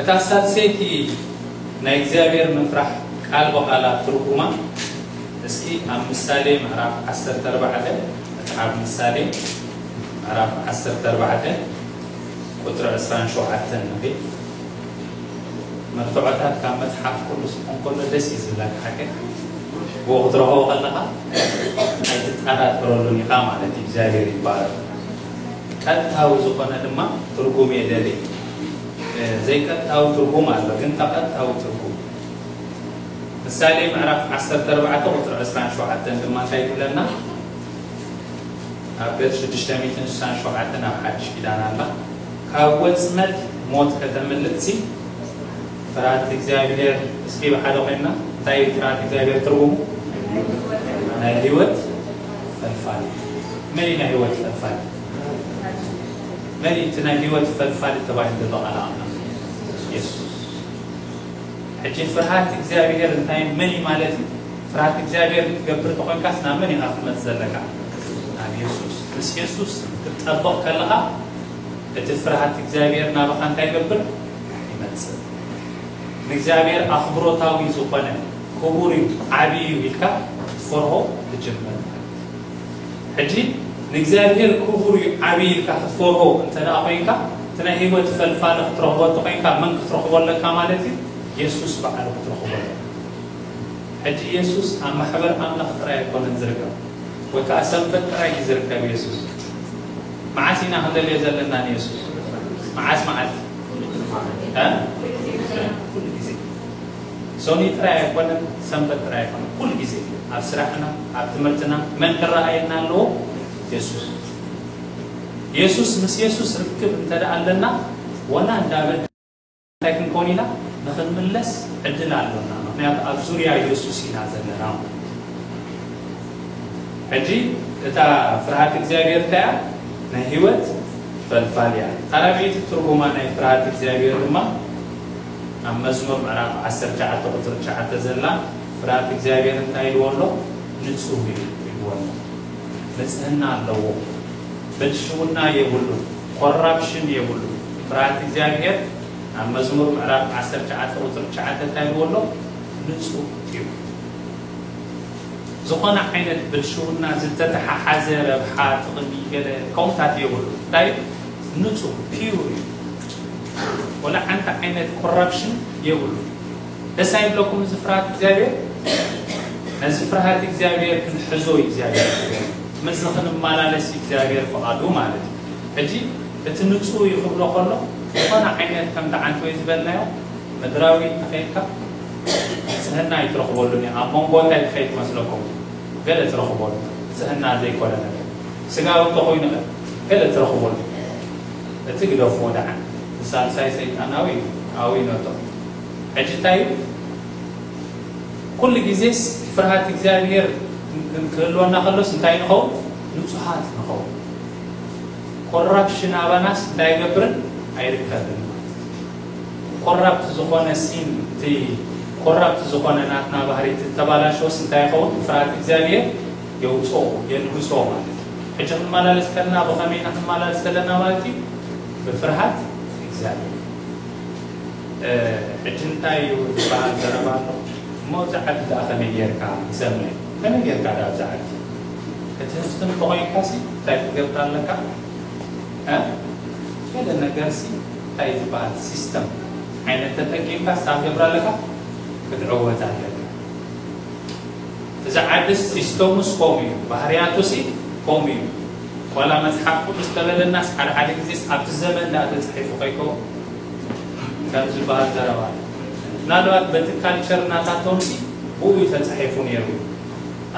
እታ ሳልሰይቲ ናይ እግዚኣብሔር ምፍራሕ ቃል ብቓላ ትርጉማ እስኪ ኣብ ምሳሌ ምዕራፍ ዓሰርተ ኣርባዕተ፣ መጽሓፍ ምሳሌ ምዕራፍ ዓሰርተ ኣርባዕተ ቁጽሪ ዕስራን ሸውዓተን ንኺድ። መርትዖታት ካብ መጽሓፍ ቅዱስ ክኾን ከሎ ደስ እዩ ዝብለካ ሓቂ። ብኡ ክትረኽቦ ከለኻ ኣይትጠራጠረሉን ኢኻ ማለት እዩ። እግዚኣብሔር ይባረክ። ቀጥታዊ ዝኾነ ድማ ትርጉም የደሊ። እ፣ ዘይቀጥታዊ ትርጉም ኣሎ፣ ግን ተቐጥታዊ ትርጉም። ምሳሌ ምዕራፍ ዓሰርተ ኣርባዕተ ቁጽሪ ዕስራን ሸውዓተን ድማ እንታይ ትብለና? ኣብ ገጽ ሽዱሽተ ሚእትን ስሳን ሸውዓተን ኣብ ሓድሽ ኪዳን ኣላ። ካብ ወጽመድ ሞት ከተምልጥሲ ፍርሃት እግዚኣብሔር። እስኪ ብሓደ ኮይንና፣ እንታይ እዩ ፍርሃት እግዚኣብሔር ትርጉሙ? ናይ ህይወት ፈልፋሊ። መን እዩ ናይ ህይወት ፈልፋሊ? መን እዩ እቲ ናይ ህይወት ፈልፋሊ ተባሂሉ ዘሎ ቃል ኣምላኽ? የሱስ። ሕጂ ፍርሃት እግዚኣብሔር እንታይ መን እዩ ማለት እዩ? ፍርሃት እግዚኣብሔር ክትገብር ተኾይንካስ ናብ መን ኢኻ ክትመጽእ ዘለካ? ናብ የሱስ። ምስ የሱስ ክትጠበቕ ከለኻ እቲ ፍርሃት እግዚኣብሔር ናባኻ እንታይ ይገብር? ይመጽእ። ንእግዚኣብሔር ኣኽብሮታዊ ዝኾነ ክቡር እዩ፣ ዓብዪ እዩ ኢልካ ክትፈርሆ ትጅምር ማለት እዩ። ሕጂ ንእግዚኣብሔር ክቡር እዩ፣ ዓብዪ ኢልካ ክትፈርሆ እንተ ደኣ ኮይንካ፣ እቲ ናይ ህይወት ፈልፋሊ ክትረኽቦ እንተ ኮይንካ፣ መን ክትረኽቦ ኣለካ ማለት እዩ? የሱስ በዓሉ ክትረኽቦ ኣለካ። ሕጂ የሱስ ኣብ ማሕበር ኣምላኽ ጥራይ ኣይኮነን ዝርከብ፣ ወይ ከኣ ሰንበት ጥራይ እዩ ዝርከብ የሱስ። መዓስ ኢና ክንደልዮ ዘለና ንየሱስ? መዓስ መዓልቲ? እ? ኩሉ ግዜ። ሶኒ ጥራይ ኣይኮነን፣ ሰንበት ጥራይ ኣይኮነን፣ ኩሉ ግዜ ኣብ ስራሕና፣ ኣብ ትምህርትና መን ክረኣየና ኣለዎ? የሱስ። የሱስ፣ ምስ የሱስ ርክብ እንተ ደኣ ኣለና፣ ወላ እንዳበድ እንታይ ክንከውን ኢና? ንኽንምለስ ዕድል ኣሎና። ምኽንያቱ ኣብ ዙርያ የሱስ ኢና ዘለና። ሕጂ እታ ፍርሃት እግዚኣብሔር እንታይ እያ? ናይ ህይወት ፈልፋል እያ። ካልኣይቲ ትርጉማ ናይ ፍርሃት እግዚኣብሔር ድማ ኣብ መዝሙር ምዕራፍ ዓሰርተ ትሽዓተ ቁጽሪ ትሽዓተ ዘላ፣ ፍርሃት እግዚኣብሔር እንታይ ኢልዎ ኣሎ? ንጹህ እዩ ኢልዎ ኣሎ። ንጽህና ኣለዎ። ብልሽውና የብሉን። ኮራፕሽን የብሉን። ፍርሃት እግዚኣብሔር ኣብ መዝሙር ምዕራፍ ዓሰርተ ትሽዓተ ቁጽሪ ትሽዓተ እንታይ ኢልዎ ኣሎ? ንጹህ እዩ። ዝኾነ ዓይነት ብልሽውና ዝተተሓሓዘ ረብሓ፣ ጥቕሚ፣ ገለ ከምኡታት የብሉ። እንታይ? ንጹህ፣ ፒውር እዩ። ወላ ሓንቲ ዓይነት ኮራፕሽን የብሉ። ደስ ኣይብለኩም እዚ ፍርሃት እግዚኣብሔር? ነዚ ፍርሃት እግዚኣብሔር ክንሕዞ እዩ እግዚኣብሔር ዝብል። ምስዚ ክንመላለስ እዩ እግዚኣብሔር ፍቓዱ ማለት እዩ። ሕጂ እቲ ንጹህ እዩ ክብሎ ከሎ፣ ዝኾነ ዓይነት ከምቲ ዓንተወይ ዝበልናዮ፣ ምድራዊ እንተኸይድካ ንጽህና ኣይትረኽበሉን እዩ። ኣብ መንጎ እንታይ ትኸይድ መስለኩም? ገለ ትረኽበሉ ንጽህና ዘይኮነ ነገር። ስጋዊ እንተኾይኑ ኸ ገለ ትረኽበሉ። እቲ ግደፍዎ ደሓን። እቲ ሳልሳይ ሰይጣናዊ እዩ። ኣዊ ነቶ። ሕጂ እንታይ እዩ? ኩሉ ግዜስ ፍርሃት እግዚኣብሔር ክህልወና ከሎስ እንታይ ንኸውን? ንጹሃት ንኸውን። ኮራፕሽን ኣባናስ እንታይ ኣይገብርን? ኣይርከብን። ኮራፕት ዝኾነ ሲን፣ እቲ ኮራፕት ዝኾነ ናትና ባህሪ፣ እቲ ተባላሸወስ እንታይ ይኸውን? ፍርሃት እግዚኣብሔር የውፅኦ፣ የልግሶ ማለት እዩ። ሕጂ ክንመላለስ ከለና ብኸመይ ኢና ክንመላለስ ዘለና ማለት እዩ? ብፍርሃት እግዚኣብሔር። እ፣ ሕጂ እንታይ እዩ ዝበሃል ዘረባ ኣሎ? እሞ እዚ ዓዲ ደኣ ከመይ ጌርካ ይሰምዕ? ከመይ ጌርካ ደኣ ኣብዚ ዓዲ? እቲ ህዝቢ እንተኾይንካሲ እንታይ ክትገብር ኣለካ? እ? ገለ ነገርሲ እንታይ ዝበሃል ሲስተም ዓይነት ተጠቂምካ ስታፍ ገብር ኣለካ? ክትዕወት ኣለካ። እቲ እዚ ዓድስ ሲስተሙስ ከምኡ እዩ፣ ባህርያቱሲ ከምኡ እዩ። ዋላ መጽሓፍ ቅዱስ ተበለናስ ሓደ ሓደ ግዜስ ኣብቲ ዘመን ደኣ ተጻሒፉ ከይከውን ከም ዝበሃል ዘረባ ኣሎ። ምናልባት በቲ ካልቸር ናታቶምሲ ብኡ እዩ ተጻሒፉ ነይሩ።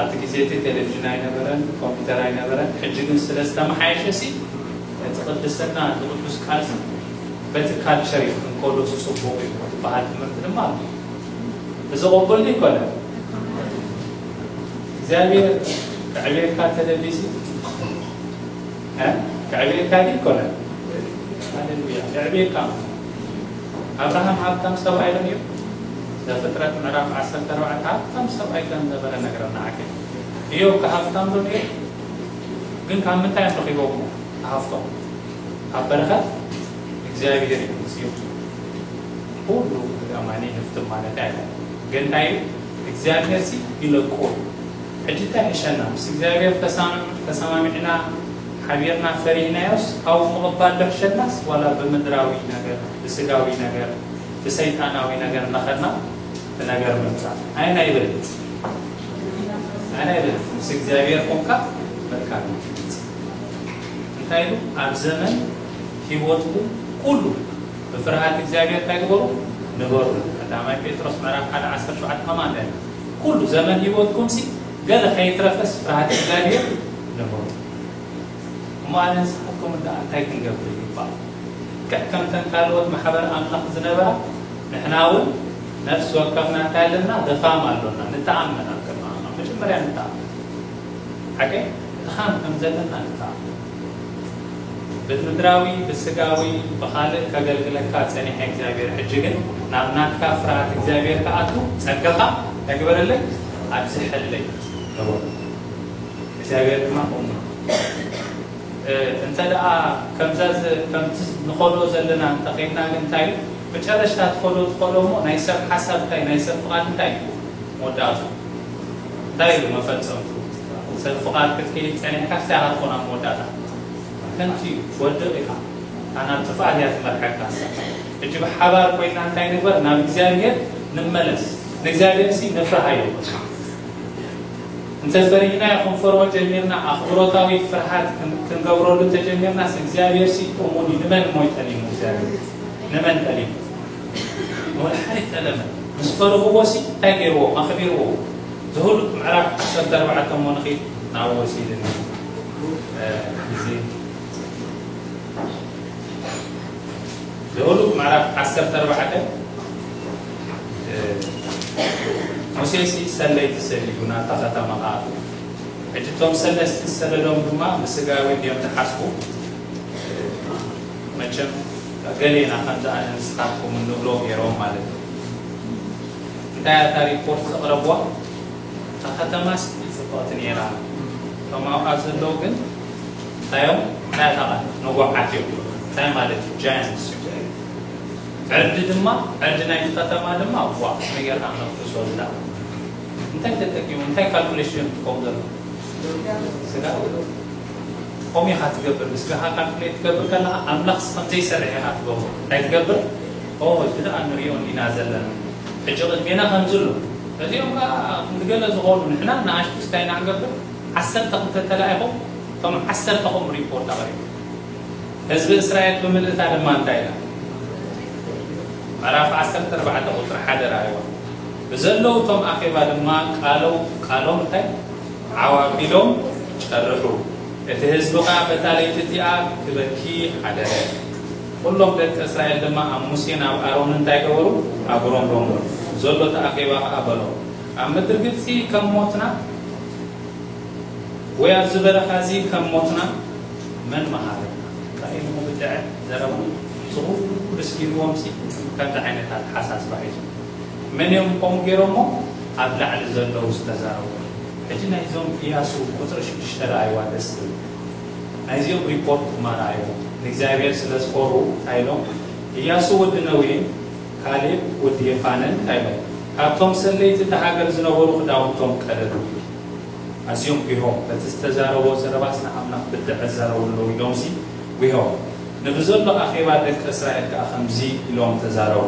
ኣብቲ ግዜ እቲ ቴሌቪዥን ኣይነበረን፣ ኮምፒውተር ኣይነበረን። ሕጂ ግን ስለ ዝተመሓየሸሲ እቲ ቅድስና፣ እቲ ቅዱስ ቃልሲ በቲ ካልቸር እዩ ክንከዶ ጽቡቕ እዩ ዝበሃል ትምህርቲ ድማ ኣሎ። እዚ ቅቡል ድዩ ይኮነ? እግዚኣብሔር ክዕብየካ ተደሊሲ፣ እ? ክዕብየካ ድዩ ይኮነ? ሃሌሉያ። ክዕብየካ። ኣብርሃም ሃብታም ሰብኣይ ዶ ነይሩ? ዘፍጥረት ምዕራፍ ዓሰርተ ኣርባዕተ ሃብታም ሰብኣይ ከም ነበረ ነግረና። ዓቀ እዮብ ከ ሃብታም ዶ ነይሩ? ግን ካብ ምንታይ እዮም ረኺቦሞ ሃብቶም? ካብ በረኸት እግዚኣብሔር እዩ መፅኡ። ኩሉ ኣማኒ ሃብታም ማለት ኣይኮነን። ግን እንታይ እዩ? እግዚኣብሔር ሲ ይለቁ። ሕጂ እንታይ ይሕሸና? ምስ እግዚኣብሔር ተሳም-፣ ተሰማሚዕና፣ ሓቢርና፣ ፈሪህናዮስ ካብኡ ምቕባል ዶ ይሕሸናስ ዋላ ብምድራዊ ነገር፣ ብስጋዊ ነገር፣ ብሰይጣናዊ ነገር እናኸድና ብነገር ምምጻእ? ኣየናይ ይበልጽ? ኣየናይ ይበልጽ? ምስ እግዚኣብሔር ኮንካ ምርካብ ይበልጽ። እንታይ ኢሉ? ኣብ ዘመን ህይወትኩም ኩሉ ብፍርሃት እግዚኣብሔር እንታይ ግበሩ? ንበሩ። ቀዳማይ ጴጥሮስ ምዕራፍ ሓደ ዓሰርተ ሸውዓተ ከማን እንታይ ኢሉ? ኩሉ ዘመን ህይወትኩም ሲ ገለ ከይትረፈስ ፍርሃት እግዚኣብሔር ንበሩ። እሞ ኣነ ንስኻትኩም ደኣ እንታይ ክንገብር ይግባእ? ልክዕ ከምተን ካልኦት ማሕበር ኣምላኽ ዝነበራ፣ ንሕና እውን ነፍሲ ወከፍና እንታይ ኣለና? ድኻም ኣሎና። ንተኣመን ኣብ ቅድሚ ኣምላኽ። መጀመርያ ንተኣመን። ሓቀይ? ድኻም ከም ዘለና ንተኣመን። ብምድራዊ፣ ብስጋዊ፣ ብኻልእ ከገልግለካ ጸኒሐ እግዚኣብሔር፣ ሕጂ ግን ናብ ናትካ ፍርሃት እግዚኣብሔር ክኣቱ ጸጋኻ እንታይ ግበረለይ? ኣብዝሐለይ። ንበሮ። እግዚኣብሔር ድማ እሙ። እ፣ እንተ ደኣ ከምዛ ዝ-፣ ከምቲ ንኸዶ ዘለና እንተ ኸይድና ግን እንታይ እዩ? መጨረሽታ ትኸዶ ትኸዶ እሞ ናይ ሰብ ሓሳብ እንታይ፣ ናይ ሰብ ፍቓድ እንታይ እዩ? መወዳእቱ እንታይ እዩ? መፈጸምቱ ሰብ ፍቓድ ክትከይድ ጸኒሕካ እንታይ ኢኻ ትኾን ኣብ መወዳእታ? ከንቱ እዩ፣ ትወድቕ ኢኻ። እታ ናብ ጥፍኣት እያ ትመርሐካ። ሕጂ ብሓባር ኮይና እንታይ ንግበር? ናብ እግዚኣብሔር ንመለስ። ንእግዚኣብሔር ሲ ንፍርሃዮ። እንተ ፈሪህናዮ ክንፈርሆ ጀሚርና፣ ኣኽብሮታዊ ፍርሃት ክን-፣ ክንገብረሉ ተጀሚርናስ፣ እግዚኣብሔር ሲ እሙን እዩ። ንመን እሞ ይጠሊሙ እግዚኣብሔር? ንመን ጠሊሙ? ንወድሓደ ጠለመ። ምስ ፈርህዎ ሲ እንታይ ገይርዎም? ኣኽቢርዎ። ዘሁልቅ ምዕራፍ ዓሰርተ ኣርባዕተ እሞ ንኺድ ናብኡ ወሲድኒ፣ እ፣ ግዜ ዘሁልቅ ምዕራፍ ዓሰርተ ኣርባዕተ፣ እ፣ ሙሴሲ ሰለይቲ ሰዲዱ ናብታ ከተማ ከኣቱ። ሕጂ እቶም ሰለስቲ ዝሰደዶም ድማ ብስጋዊ ድዮም ተሓስቡ? እ፣ መቸም ገሌና ከምዚ ኣነ ንስኻትኩም እንብሎ ገይሮም ማለት እዩ። እንታይ እያ እታ ሪፖርት ዘቕረብዋ? እታ ከተማስ ጽብቕቲ ነይራ። እቶም ኣብኣ ዘለዉ ግን እንታይ እዮም? እንታይ እታ ቃል? ንዋዓት እዮም። እንታይ ማለት እዩ? ጃያንትስ እዮም። ዕርዲ ድማ፣ ዕርዲ ናይቲ ከተማ ድማ፣ ዋ፣ ነገር ኣነፍሶ ዝዳ። እንታይ ተጠቂሙ? እንታይ ካልኩሌሽን እዮም ትጥቀሙ ዘለዉ? ስጋ። ከምኡ ኢኻ ትገብር። ንስጋኻ ካልኩሌት ትገብር ከለኻ፣ ኣምላኽስ ከም ዘይሰርሕ ኢኻ ትገብሮ። እንታይ ትገብር? ኦ፣ እዚ ደኣ ንሪኦ እንዲና ዘለና። ሕጂ ቅድሜና ከምዚ ኣሎ። እዚኦም ከኣ ክንዲ ገለ ዝኾኑ፣ ንሕና ንኣሽቱ እንታይ ኢና ክንገብር? ዓሰርተ ክልተ ተላኢኹም፣ እቶም ዓሰርተ ከምኡ ሪፖርት ኣቕሪቡ። ህዝቢ እስራኤል ብምልእታ ድማ እንታይ ኢላ? ምዕራፍ ዓሰርተ ኣርባዕተ ቁጽሪ ሓደ ረኣይዋ። ብዘለዉ እቶም ኣኼባ ድማ ቃለው-፣ ቃሎም እንታይ? ዓው ኣቢሎም ጨርሑ። እቲ ህዝቢ ኸኣ በታ ለይቲ እቲኣ ክበኪ ሓደረ። ኵሎም ደቂ እስራኤል ድማ ኣብ ሙሴን ኣብ ኣሮንን እንታይ ገበሩ? ኣጉረምረሙ። ዘሎ እቲ ኣኼባ ኸኣ በሎ፣ ኣብ ምድሪ ግብጺ ከም ሞትና ወይ ኣብዚ በረኻ እዚ ከም ሞትና መን መሃረና? እንታይ ኢሉ ብድዐ ዘረባ? እዚ ኹሉ ደስ ኢልዎምሲ ከምዚ ዓይነት ኣተሓሳስባ ሒዞም። መን እዮም ከምኡ ገይሮሞ? ኣብ ላዕሊ ዘለዉ ዝተዛረቡ። ሕጂ ናይዞም ኢያሱ ቁጽሪ ሽዱሽተ ረኣይዋ፣ ደስ ትብል። ናይዚኦም ሪፖርት ድማ ረኣይዎ። ንእግዚኣብሔር ስለ ዝፈርሁ እንታይ ኢሎም? ኢያሱ ወዲ ነዌን ካሌብ ወዲ የፋነን እንታይ ኢሎም? ካብቶም ሰለይቲ እታ ሃገር ዝነበሩ ክዳውንቶም ቀደዱ። ኣዝዮም ጒሆም፣ በቲ ዝተዛረቦ ዘረባስ ንኣምላኽ ብድዐ ዝዛረቡ ኣለዉ ኢሎምሲ ጒሆም። ንብዘሎ ኣኼባ ደቂ እስራኤል ከኣ ከምዚ ኢሎም ተዛረቡ።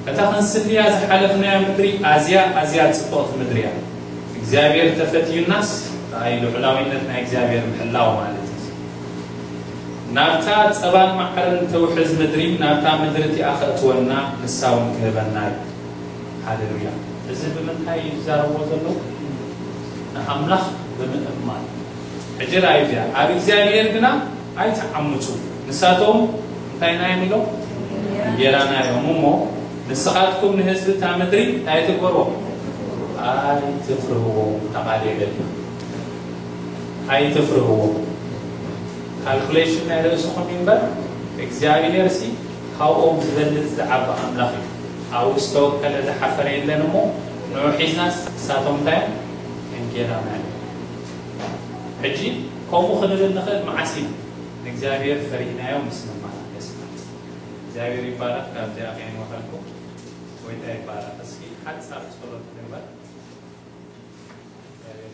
እታ ክንስንያ ዝሓለፍናያ ምድሪ ኣዝያ፣ ኣዝያ ጽብቕቲ ምድሪ እያ። እግዚኣብሔር ተፈትዩናስ፣ ኣይ ልዑላዊነት ናይ እግዚኣብሔር ምሕላው ማለት እዩ። ናብታ ጸባን ማዕርን ተውሕዝ ምድሪ፣ ናብታ ምድሪ እቲኣ ከእትወና፣ ንሳ እውን ክህበና እዩ። ሃሌሉያ። እዚ ብምንታይ እዩ ዝዛረብዎ ዘሎ? ንኣምላኽ ብምእማን። ሕጂ ራእዩ እዚኣ ኣብ እግዚኣብሔር ግና ኣይትዓምፁ። ንሳቶም እንታይ ናዮም ኢሎም? እንጌራና እዮም። እሞ ንስኻትኩም ንህዝቢ እታ ምድሪ እንታይ ትግበርዎ? ኣይትፍርህዎ። ተቓልየ ገለ ኣይትፍርህዎ። ካልኩሌሽን ናይ ርእስኹም እምበር እግዚኣብሔር ሲ ካብኦም ዝበልፅ ዝዓቢ ኣምላኽ እዩ። ኣብኡ ዝተወከለ ዝሓፈረ የለን። እሞ ንዑ ሒዝናስ ንሳቶም እንታይ እዮም? እንጌራና እዮም። ሕጂ ከምኡ ክንብል ንኽእል መዓስ ኢና ንእግዚኣብሔር ፈሪህናዮ ምስ ንመላለስ ማለት እዩ። እግዚኣብሔር ይባረኽ። ካብዚኣ ከይንወኸልኩም ጎይታ ይባረኽ። እስኪ ሓጻር ጸሎት ንግበር። እግዚኣብሔር